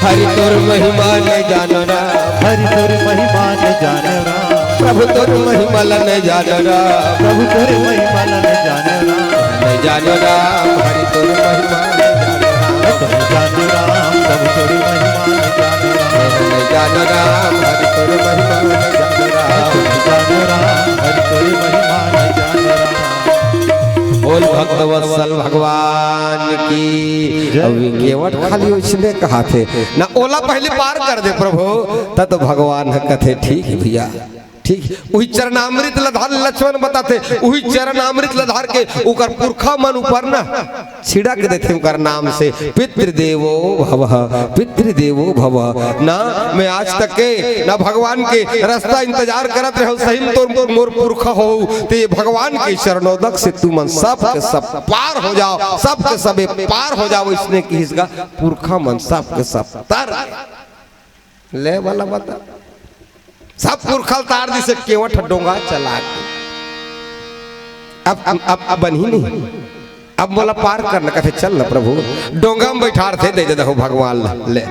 हरि तोर महिमा नइ जानो राम। हरि तोर महिमा नइ जानो राम। प्रभु तोर महिमा ल नइ जानो राम। प्रभु तोर महिमा ल नइ जानो राम। नइ जानो राम, हरि तोर महिमा नइ जानो राम। नइ जानो राम, प्रभु तोर महिमा नइ जानो राम। नइ जानो राम, हरि तोर महिमा नइ जानो राम। नइ जानो राम, हरि तोर महिमा नइ जानो राम। बोल भक्तवत्सल भगवान की। जय। अब ये केवट खाली उसने कहा थे ना, ओला पहले पार कर दे प्रभु, तब तो भगवान ह कथे, ठीक है भैया, ठीक है। उही चरणामृत ल धार, लक्ष्मण बताथे, उही चरणामृत ल धार के ओकर पुरखा मन ऊपर ना छिड़क देथे ओकर नाम से, "पितृदेवो भव, पितृदेवो भव।" ना मैं आज तक के ना भगवान के रास्ता इंतजार करत रहे, सही में तोर मोर पुरखा हो, ते भगवान के चरणोदक से तुमन सब के सब पार हो जाओ, सब के सब पार हो जाओ, इसने किहिस गा पुरखा मन सब के सब तर ले वाला बता। सब पुरखा ल तार दिस, केवट डोंगा चला के। अब, अब, अब, अब बनही नहीं, अब मोला पार करना, कथे, "चल न प्रभु।" डोंगा में बैठारथे, दे दे दहो भगवान ला, ले।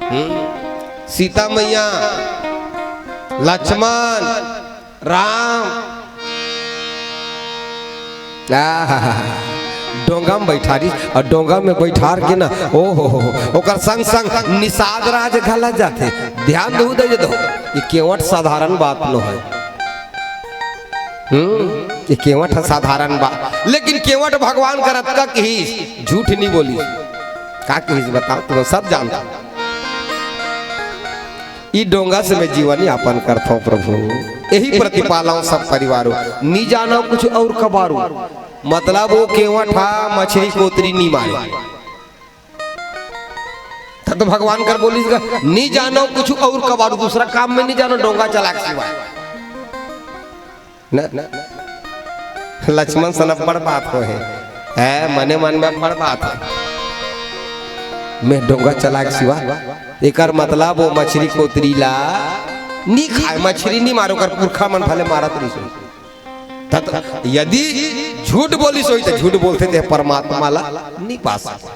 हम्म? सीता मैया, लक्ष्मण, राम, आहा, डोंगा में बैठारिस, अउ डोंगा में बैठार के ना, ओ हो हो हो, ओकर संग संग निषाद राज घला जाथे। ध्यान दहू दे दो, ये केवट साधारण बात नो है। हम्म, ये केवट ह साधारण बात, लेकिन केवट भगवान कर अतका किहिस, झूठ नहीं बोलिस। का किहिस बताओ, तुम सब जानता। ई डोंगा से मैं जीवन यापन करथौं प्रभु, यही प्रतिपालौं सब परिवारो। नी जानव कुछ अउर कबारू, मतलब वो केवट हा मछरी कोतरी नी मारे। त तो भगवान कर बोलिस गा, "नी जानव कुछ अउर कबारू, दूसरा काम में नी जानव डोंगा चलाय के सिवाय।" न, न, लक्ष्मण सन अब्बड़ बात होहे। है, मने मन में अब्बड़ बात हे। मैं डोंगा चलाय के सिवा, एकर मतलब वो मछरी कोतरी ला नी खाय, मछरी नी मारे, ओकर पुरखा मन भले मारत रहिस होही। त, त, यदि झूठ बोलिस होही, त झूठ बोलथे ते परमात्मा ला नी पा सके।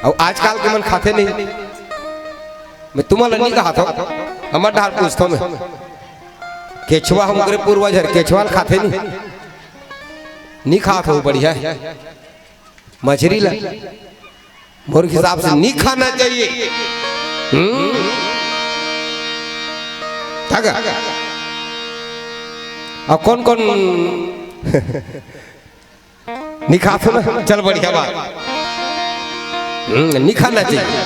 अउ आजकल के मन खाथे नहीं। मैं तुमन ला नी कहत हौं, हमर डहर पूछत हौं मैं। केछवा हमरे पूर्वज हर केछवा ल खाथे नी, नी खात हो, बढ़िया हे। मछरी ला मोर हिसाब से नी खाना चाहिए। हम्म? था का? अउ कौन कौन नी खात हो ना? चल, बढ़िया बात। हम्म, नी खाना चाहिए।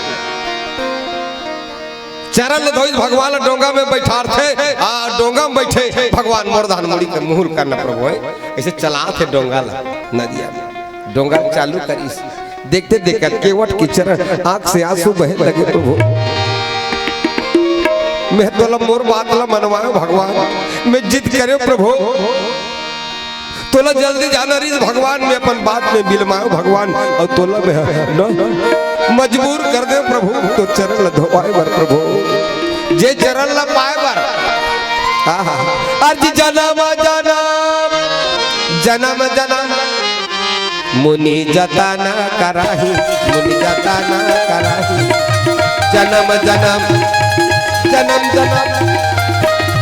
चरण ल धोइस भगवान ल डोंगा में बैठारथे, आ, डोंगा में बैठे भगवान मोर दान मुड़ी के मुहुर करना प्रभु हे। ऐसे चलाथे डोंगा ला नदिया में। डोंगा चालू करिस। देखते देखत केवट के चरण आंख से आंसू बहे लगे प्रभु। मैं तोला मोर बात ला मनवायो भगवान, मैं जिद करे प्रभु। तोला जल्दी जाना रहिस भगवान, मैं अपन बात में बिलमायो भगवान, अउ तोला मैं ह, न, मजबूर कर दे प्रभु, तो चरण ल धोवाय बर प्रभु, जे चरण ल पाय बर। आहा, अर्ज जनम जनम, जनम जनम, मुनि जतन कराही, मुनि जतन कराही। जनम जनम, जनम जनम,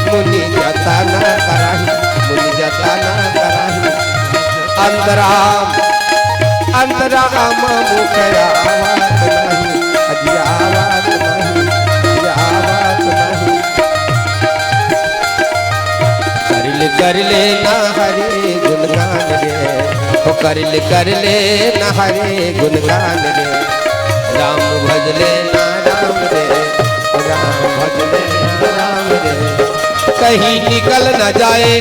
मुनि जतन कराही, मुनि जतन कराही। अंतराम, अंतराम मुख आवत नहीं, अजी आवत नहीं, अजी आवत नहीं। कर ले, कर ले ना हरि गुणगान रे, ओ कर ले, कर ले ना हरि गुणगान रे। राम भज ले ना राम रे, राम भज ले ना राम रे। कहीं निकल ना जाए,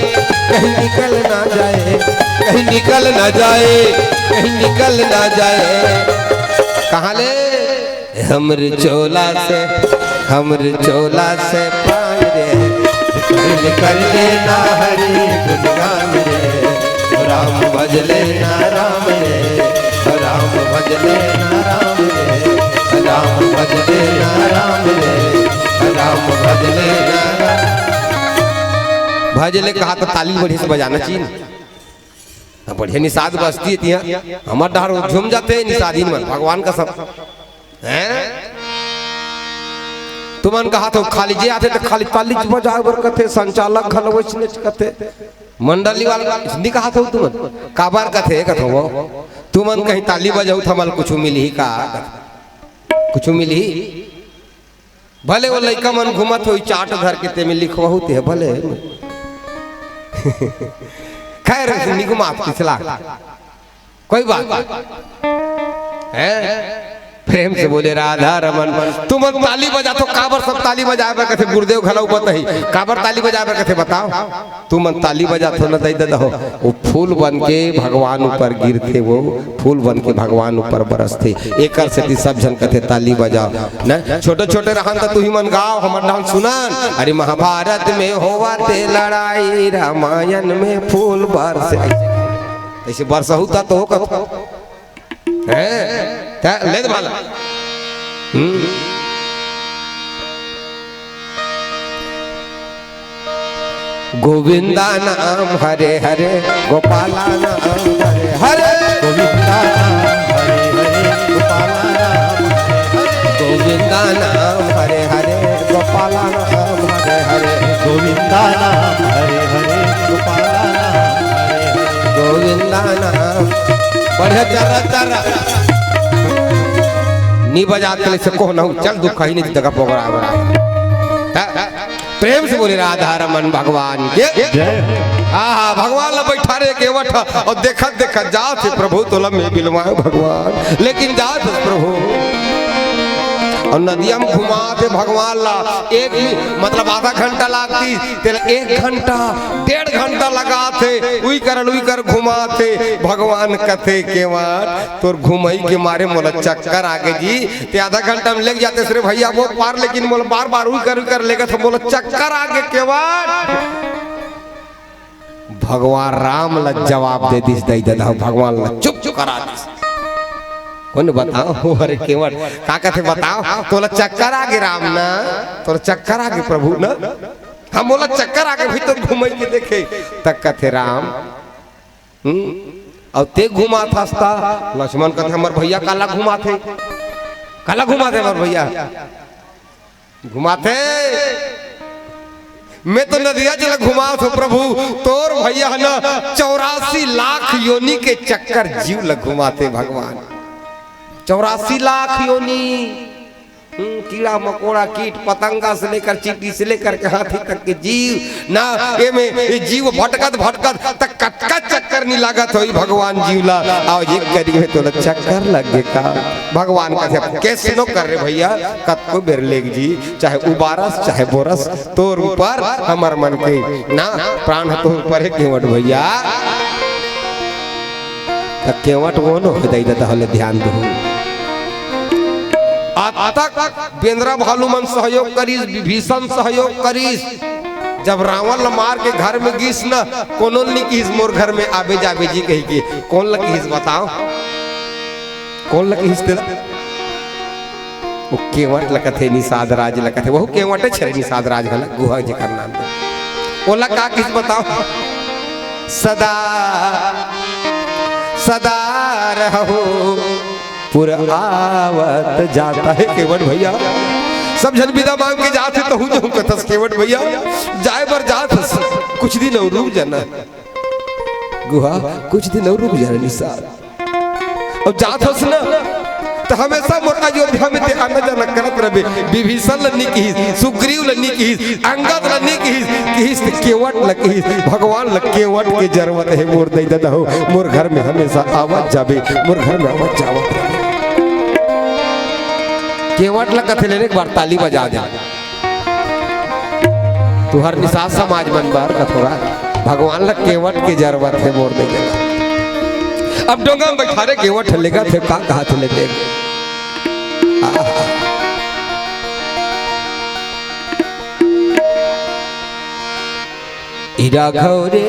कहीं निकल ना जाए, कहीं निकल ना जाए, कहीं निकल ना जाए। कहाँ ले? हमर चोला से, हमर चोला से पान रे, कल कर लेना हरि गुणगान रे। राम भज लेना राम रे, राम भज लेना राम रे, राम भज लेना राम रे, राम भज लेना राम। भज ले कहा तो ताली बढ़िया से बजाना चाहिए। अब बढ़िया निषाद बजथे तिहा, हमर डहर झूम जाथे निषादिन मन, भगवान कसम। हैं? तुमन कहत हो खाली जे आथे त खाली ताली बजाए बर कथे, संचालक घलो वइसनेच कथे, मंडली वाला नइ कहत हो तुमन? काबर कथे, कथो वो? तुमन कहीं ताली बजाहू त हमला कुछु मिलही का? कुछु मिलही? भले वो लइका मन घूमत होही चाट धर के, तेमे लिखवाहू ते भले। खैर, नइ घुमात पिछला। कोई बात नहीं। हैं? प्रेम से बोले, "राधा रमन।" तुमन ताली बजाथो, काबर सब ताली बजाए बर कथे? गुरुदेव घलो बताही, काबर ताली बजाए बर कथे बताओ? तुमन ताली बजाथो न, दई ददा हो, वो फूल बन के भगवान ऊपर गिरथे, वो फूल बन के भगवान ऊपर बरसथे। एकर सेती सब झन कथे, "ताली बजाओ न।" छोटे छोटे रहन त तुही मन गाओ, हमर डांस सुनन। अरे, महाभारत में होवथे लड़ाई, रामायण में फूल बरसे। अइसे बरसहू त तो कथो। हैं? त ले दे भाला। हम्म। गोविंदा नाम हरे हरे, गोपाला नाम हरे हरे। गोविंदा नाम हरे हरे, गोपाला नाम हरे हरे। गोविंदा नाम हरे हरे, गोपाला नाम हरे हरे। गोविंदा नाम हरे हरे, गोपाला नाम हरे हरे। गोविंदा नाम। बढ़िया, चर्रा, चर्रा। नइ बजात ले से कोहना हूँ, चल दुख ही नहीं जगह पोगरा बड़ा। हाँ, हाँ। प्रेम से बोले, "राधा रमन भगवान के।" जय हो। हाँ, हाँ, भगवान ला बैठा रे केवट ह, अउ देखत देखत जात हे प्रभु तोला में बिलवाए भगवान, लेकिन जात हे प्रभु। अउ नदिया में घुमात हे भगवान ला, एक भी, मतलब आधा घंटा लागतिस, तेला एक घंटा, डेढ़ घंटा लगात हे, उई कर, उई कर घुमात हे। भगवान कथे, "केवट, तोर घुमई के मारे मोला चक्कर आगे जी।" ते आधा घंटा में लेग जाते रे भइया वो पार, लेकिन मोला बार बार उई कर, उई कर लेगत हे, मोला चक्कर आगे केवट। भगवान राम ला जवाब दे दिस, दई ददा, भगवान ला चुप करा दिस। कोन बताओ, अरे केवट, का कथे बताओ, तोला चक्कर आगे राम ना, तोला चक्कर आगे प्रभु ना, हाँ मोला चक्कर आगे भाई, तोर घुमई के देखे, त कथे राम, हम्म। अउ ते घुमाथस त लक्ष्मण कथे, "हमर भइया काला घुमाथे? काला घुमाथे हमर भइया? घुमाथे? मैं तो नदिया जल घुमात हो प्रभु, तोर भइया ह ना चौरासी लाख योनि के चक्कर जीव ल घुमाथे भगवान। चौरासी लाख योनि।" हम्म, कीड़ा मकोड़ा, कीट पतंगा से लेकर चींटी से लेकर के हाथी तक के जीव ना, एमे ये जीव भटकत भटकत तक कतका चक्कर नइ लागत होही भगवान जीव ला। अउ एक करी में तोला चक्कर लग गे का? भगवान कथे, "कइसनो कर रे भइया, कतको बेर लेग जी, चाहे उबारस चाहे बोरस, तोर ऊपर हमर मन के ना, प्राण ह तोर ऊपर हे केवट भइया।" त केवट वो नो हे दई ददा होले ध्यान दहू। अतक बेंदरा भालू मन सहयोग करिस, विभीषण सहयोग करिस। जब रावण ल मार के घर में गिस न, कोनो ल नइ किहिस, "मोर घर में आबे जाबे जी," कहिके। कोन ल किहिस बताओ? कोन ल किहिस तेला? वो केवट ल कथे, निषाद राज ल कथे। वहू केवटे छरे निषाद राज घला, गुहा जेकर नाम हे। ओला का किहिस बताओ? सदा, सदा रहहू पुर आवत जाता हे केवट भइया। सब झन बिदा मांग के जात हे, तहूँ जहूँ कथस केवट भइया। जाए बर जात हस, कुछ दिन अउ रुक जाना। गुहा, कुछ दिन अउ रुक जाना निषाद। अउ जात हस ना, त हमेशा मोर अयोध्या में ते आना जाना करत रहबे। विभीषण ल नी किहिस, सुग्रीव ल नी किहिस, अंगद ल नी किहिस, किहिस ते केवट ल किहिस। भगवान ल केवट के जरूरत हे मोर दई ददा हो, मोर घर में हमेशा आवत जाबे, मोर घर में आवत जावत रहबे। केवट ल कथे ले एक बार ताली बजा दे। तुहर निषाद समाज मन बर कथोरा, भगवान ल केवट के जरूरत हे मोर दई ददा। अब डोंगा में बइठा रे केवट ह लेगत हे, का कहत हे ले देख। ए राघव रे,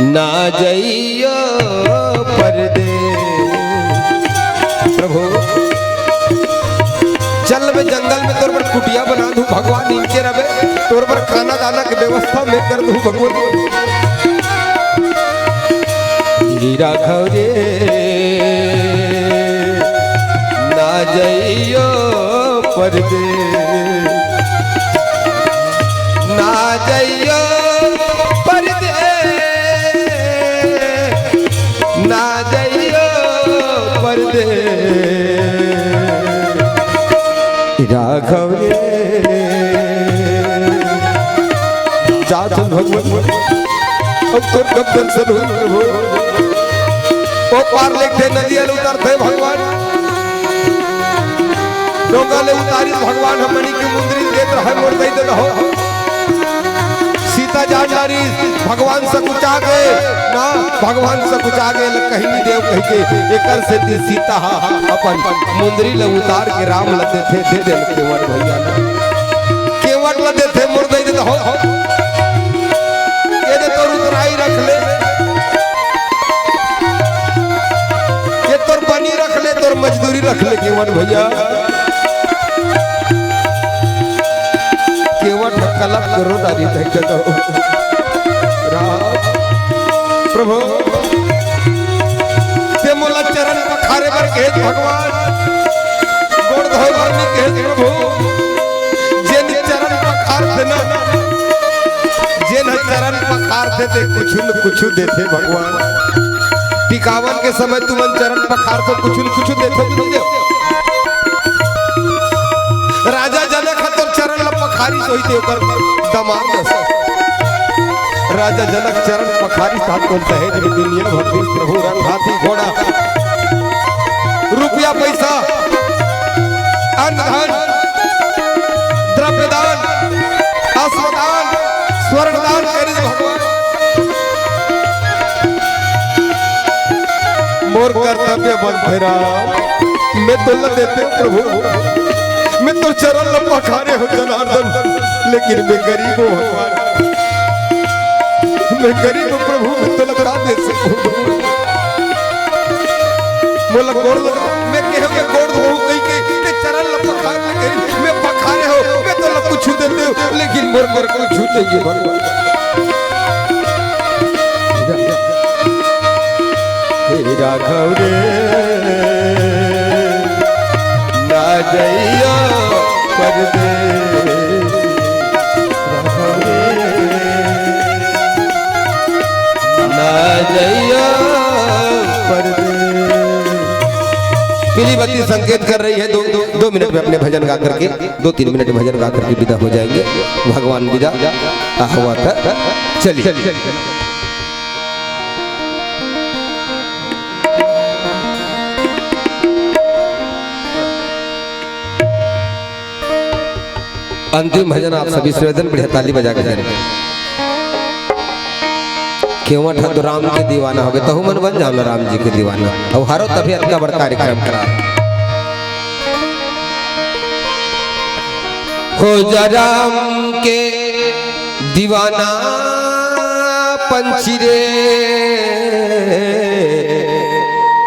ना जइयो परदेस। प्रभु, चल मैं जंगल में तोर बर कुटिया बना दूं भगवान, इनके रबे तोर बर खाना दाना के व्यवस्था मैं कर दूं भगवान। ए राघव रे, ना जइयो परदेस, ना जइयो परदेस, ना जइयो परदेस। राघव रे, जात हन भगवान, अब तोर कब दर्शन होई प्रभु। ओ पार लेके नदिया ले उतरथे भगवान, डोंगा ले उतारी भगवान, हमनी के मुंदरी देत रहे मोर दई दे हो। सीता जान डारी, भगवान सकुचा गे ना, भगवान सकुचा गे ल कहीं नहीं देव कहि के, एकर सेती सीता हा अपन मुंदरी ल उतार के राम ल देथे, दे दे केवट भैया ल। केवट ल देथे, मोर दई दे हो। ये दे तोर उतराई रख ले, ये तोर बनी रख ले, तोर मजदूरी रख ले केवट भैया। केवट कलप करो नारी धैके दो। राम, प्रभु, ते मोला चरण पखारे बर कहे भगवान, गोड़ धोए बर नहीं कहे प्रभु। जेन चरण पखार देना, जेन ह चरण पखार देथे, कुछु न कुछु देथे भगवान। टिकावन के समय तुमन चरण पखार तो कुछु न कुछु देथे कि नहीं देव? राजा जनक ह तोर चरण ल पखारिस होही ते ओकर दमाद अस। राजा जनक चरण पखारिस त तोर दहेज में दुनिया भर दिस प्रभु, रथ हाथी घोड़ा, रुपया पैसा, अन्न धन, द्रव्य दान, अश्वदान, स्वर्ग दान करिस भगवान। मोर कर्तव्य बनथे राम, मैं तोला देते हो प्रभु, मैं तोर चरण ल पखारे हो जनार्दन, लेकिन मैं गरीब हो भगवान, मैं गरीब हो प्रभु, मैं तोला का दे सकूं? मोला गोड़ लगा, मैं केहे के गोड़ धोहूं कहि के, ते चरण ल पखार ले कहि, मैं पखारे हो, मैं तोला कुछु देते हो, लेकिन मोर बर कुछु नइ हे भगवान। हे राघव रे, ना जइयो परदेस। ना जइयो परदेस। पीली बत्ती संकेत कर रही है, दो, दो, दो मिनट में अपने भजन गा करके, दो तीन मिनट भजन गा करके विदा हो जाएंगे। भगवान विदा आहवत चली। अंतिम भजन आप सभी श्रोतन बढ़िया ताली बजा के करें। केवट ह तो राम के दीवाना होगे, तहू मन बन जाओ ना राम जी के दीवाना। अउ हरो तभी अतका बड़ कार्यक्रम करा। हो जा राम के दीवाना पंछी रे।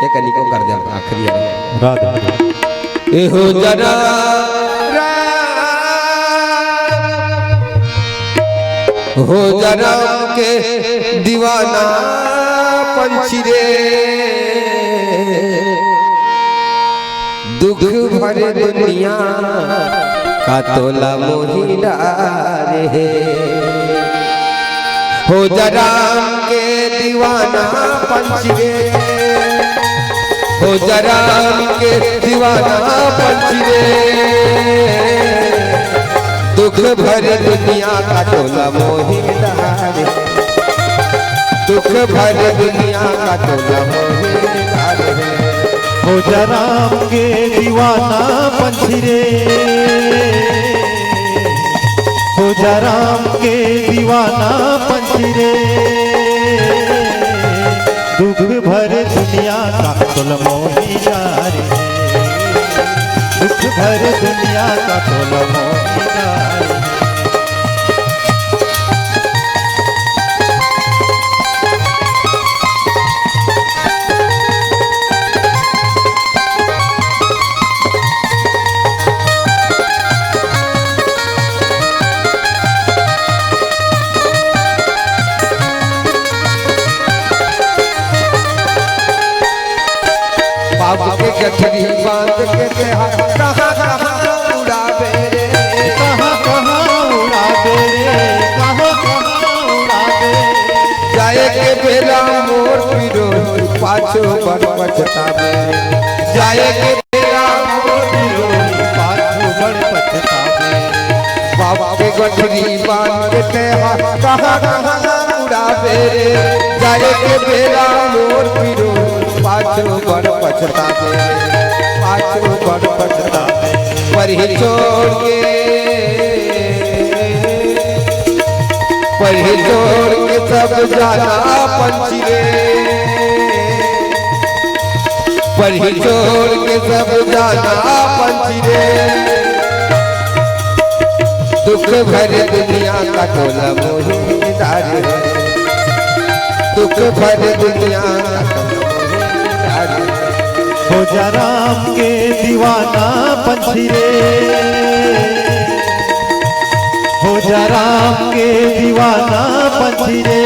ये कनिको कर दे आखिरी है। राधे। ए हो जा राम, हो जा राम के दीवाना पंछी रे। दुख भरे दुनिया का तोला मोही डारे हे। हो जा राम के दीवाना पंछी रे, हो जा राम के दीवाना पंछी रे। दुख भरे दुनिया का तोला मोही डारे, दुख भरे दुनिया का तोला मोही डारे। हो जा राम के दीवाना पंछी रे, हो जा राम के दीवाना पंछी रे। दुख भरे दुनिया का तोला मोही डारे, दुख भरे दुनिया का तोला मोही डारे। बाप के गठरी बांध के तेहा कहाँ कहाँ उड़ावे रे। कहाँ कहाँ उड़ावे रे, कहाँ कहाँ उड़ावे। जाए के बेरा मोर पिरो पाछो बड़ पछतावे। जाए के बेरा मोर पिरो पाछो बड़ पछतावे। बाप के गठरी बांध के तेहा कहाँ कहाँ उड़ावे रे। जाए के बेरा मोर पिरो पाछो बड़ पछतावे, पाछो बड़ पछतावे। परही छोड़ के, परही छोड़ के सब जाना पंछी रे, परही छोड़ के सब जाना पंछी रे। दुख भरे दुनिया का तोला मोही डारे, दुख भरे दुनिया का तोला मोही डारे। हो जा राम के दीवाना पंछी रे, हो जा राम के दीवाना पंछी रे।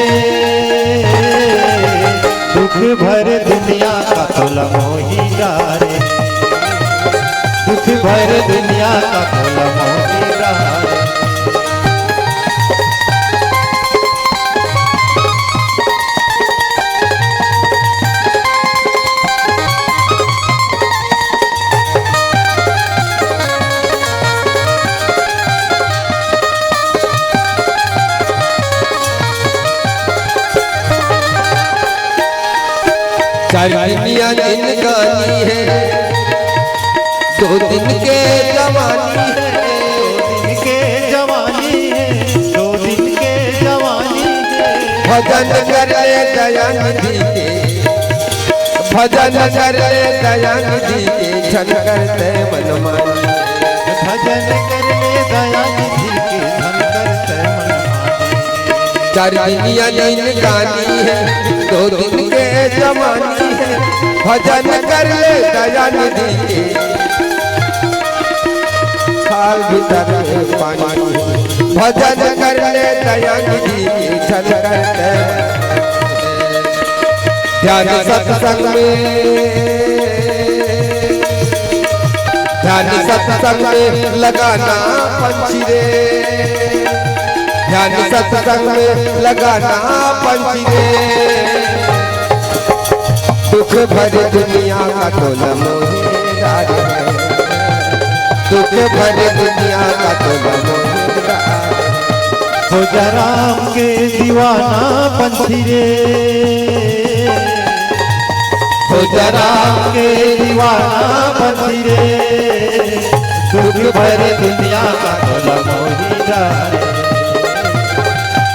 दुख भरे दुनिया का तोला मोही डारे, दुख भरे दुनिया का तोला मोही डारे। चार दुनिया जिंदगानी है, दो दिन के जवानी है, दो दिन के जवानी है, दो दिन के जवानी है। भजन कर ले दयानिधि के, भजन कर ले दयानिधि के, छन करते मन मानी। भजन कर ले दयानिधि के, छन करते मन मानी। चार दुनिया जिंदगानी है, दो दिन के जवानी है। भजन कर ले दयानिधि के, खाल भीतर में पानी। भजन कर ले दयानिधि के, छन करते ध्यान सत्संग में, ध्यान सत्संग में लगाना पंछी रे, ध्यान सत्संग में लगाना पंछी रे। दुख भरी दुनिया का तोला मोही डारे, दुख भरी दुनिया का तोला मोही डारे। हो जा राम के दीवाना पंछी रे, हो जा राम के दीवाना पंछी रे। दुख भरी दुनिया का तोला मोही डारे,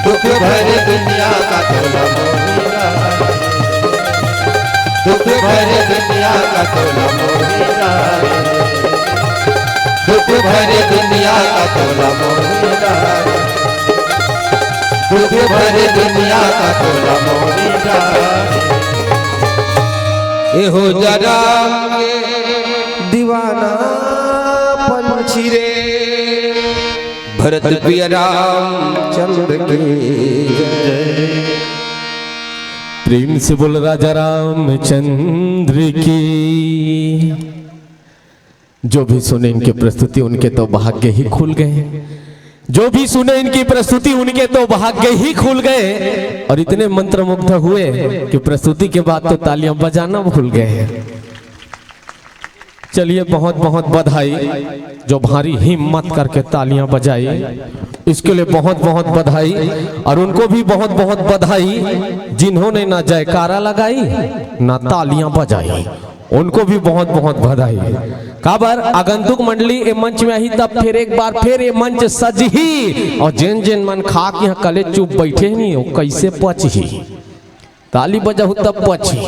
दुख भरी दुनिया का तोला मोही डारे, दुख भरी दुनिया का तोला मोही डारे, दुख भरी दुनिया का तोला मोही डारे, दुख भरी दुनिया का तोला मोही डारे। ए हो जा राम के दीवाना पंछी रे, भरत प्रिय रामचंद्र की जय। प्रेम से बोल राजा रामचंद्र की। जो भी सुने इनकी प्रस्तुति, उनके तो भाग्य ही खुल गए। जो भी सुने इनकी प्रस्तुति, उनके तो भाग्य ही खुल गए। और इतने मंत्रमुग्ध हुए कि प्रस्तुति के बाद तो तालियां बजाना भूल गए। चलिए, बहुत बहुत बधाई, जो भारी हिम्मत करके तालियां बजाई, इसके लिए बहुत बहुत बधाई। और उनको भी बहुत बहुत बधाई, जिन्होंने ना जयकारा लगाई, ना तालियां बजाई, उनको भी बहुत बहुत बधाई। काबर आगंतुक मंडली ए मंच में आही, तब फिर एक बार फिर ए मंच सजही, और जेन जेन मन खा के यहाँ कले चुप बैठे नहीं, वो कैसे पचही? ताली बजाहू तब पचही।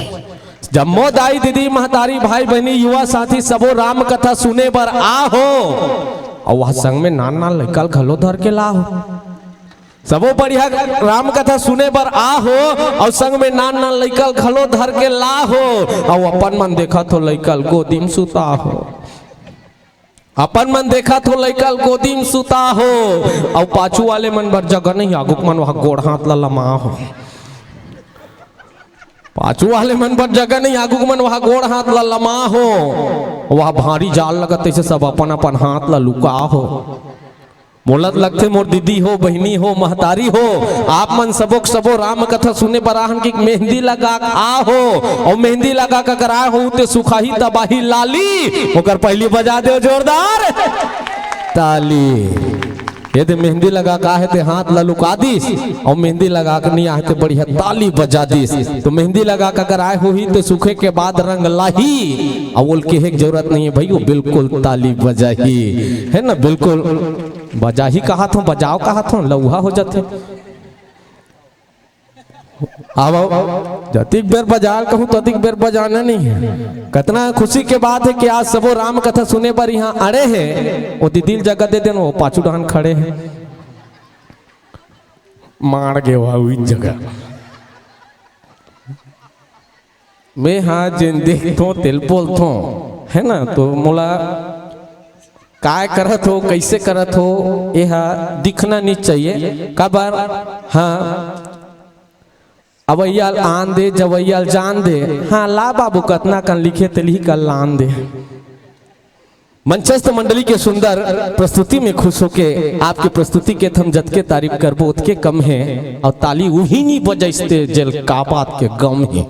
जम्मो दाई, दीदी, महतारी, भाई, बहिनी, युवा साथी, सबो राम कथा सुने बर आ हो। अउ वह संग में नान नान लइका ल घलो धर के ला हो। सबो बढ़िया राम कथा सुने बर आ हो, अउ संग में नान नान लइका ल घलो धर के ला हो। अउ अपन मन देखत हो लइका ल गोदी म सुता हो। अपन मन देखत हो लइका ल गोदी म सुता हो। अउ पाछू वाले मन बर जगह नहीं, आगू के मन वह गोड़ हाथ ल लमा हो। पाछू वाले मन बर जगह नहीं, आगू के मन वह गोड़ हाथ ल लमा हो। वह भारी जाल लगत तइसे सब अपन अपन हाथ ल लुका हो। मोला त लगथे मोर दीदी हो, बहिनी हो, महतारी हो, आप मन सबो के सबो राम कथा सुने बर आहन कि मेहंदी लगा के आ हो। अउ मेहंदी लगा के अगर आए हो ते सुखाही तबाही लाली, ओकर पहिली बजा देव जोरदार ताली। ये दे मेहंदी लगा के आहे ते हाथ ला लुका दिस, अउ मेहंदी लगा के नहीं आहे ते बढ़िया ताली बजा दिस। तो मेहंदी लगा के अगर आए होही ते सूखे के बाद रंग लाही, अउ ओल केहे के जरूरत नहीं है भाई, वो बिल्कुल ताली बजाही, है ना? बिल्कुल बजाही कहत हो, बजाव कहत हो, लउहा हो जाथे। अब जतिक बेर बजाल कहूँ, ततिक बेर बजाना नहीं है। कतना खुशी के बात है कि आज सबो राम कथा सुने बर यहाँ अड़े है। वो दीदी ल जगह दे देन, वो पाछू डहान खड़े है, मार गे हुआ उही जगह। मैं हा जेन देखथों, तेल बोलथों, है ना? तो मोला काय करत हो, कैसे करत हो, ये हा दिखना नहीं चाहिए। काबर? हाँ, अवैया ल आन दे, जवैया ल जान दे। हाँ, ला बाबू, कतना कन लिखे, तेलही कन लान दे। मंचस्थ मंडली के सुंदर प्रस्तुति में खुश होके आपके प्रस्तुति के हम जतके तारीफ करबो, ओतके कम है। और ताली उही नहीं बजाइस ते जेल का बात के गम है।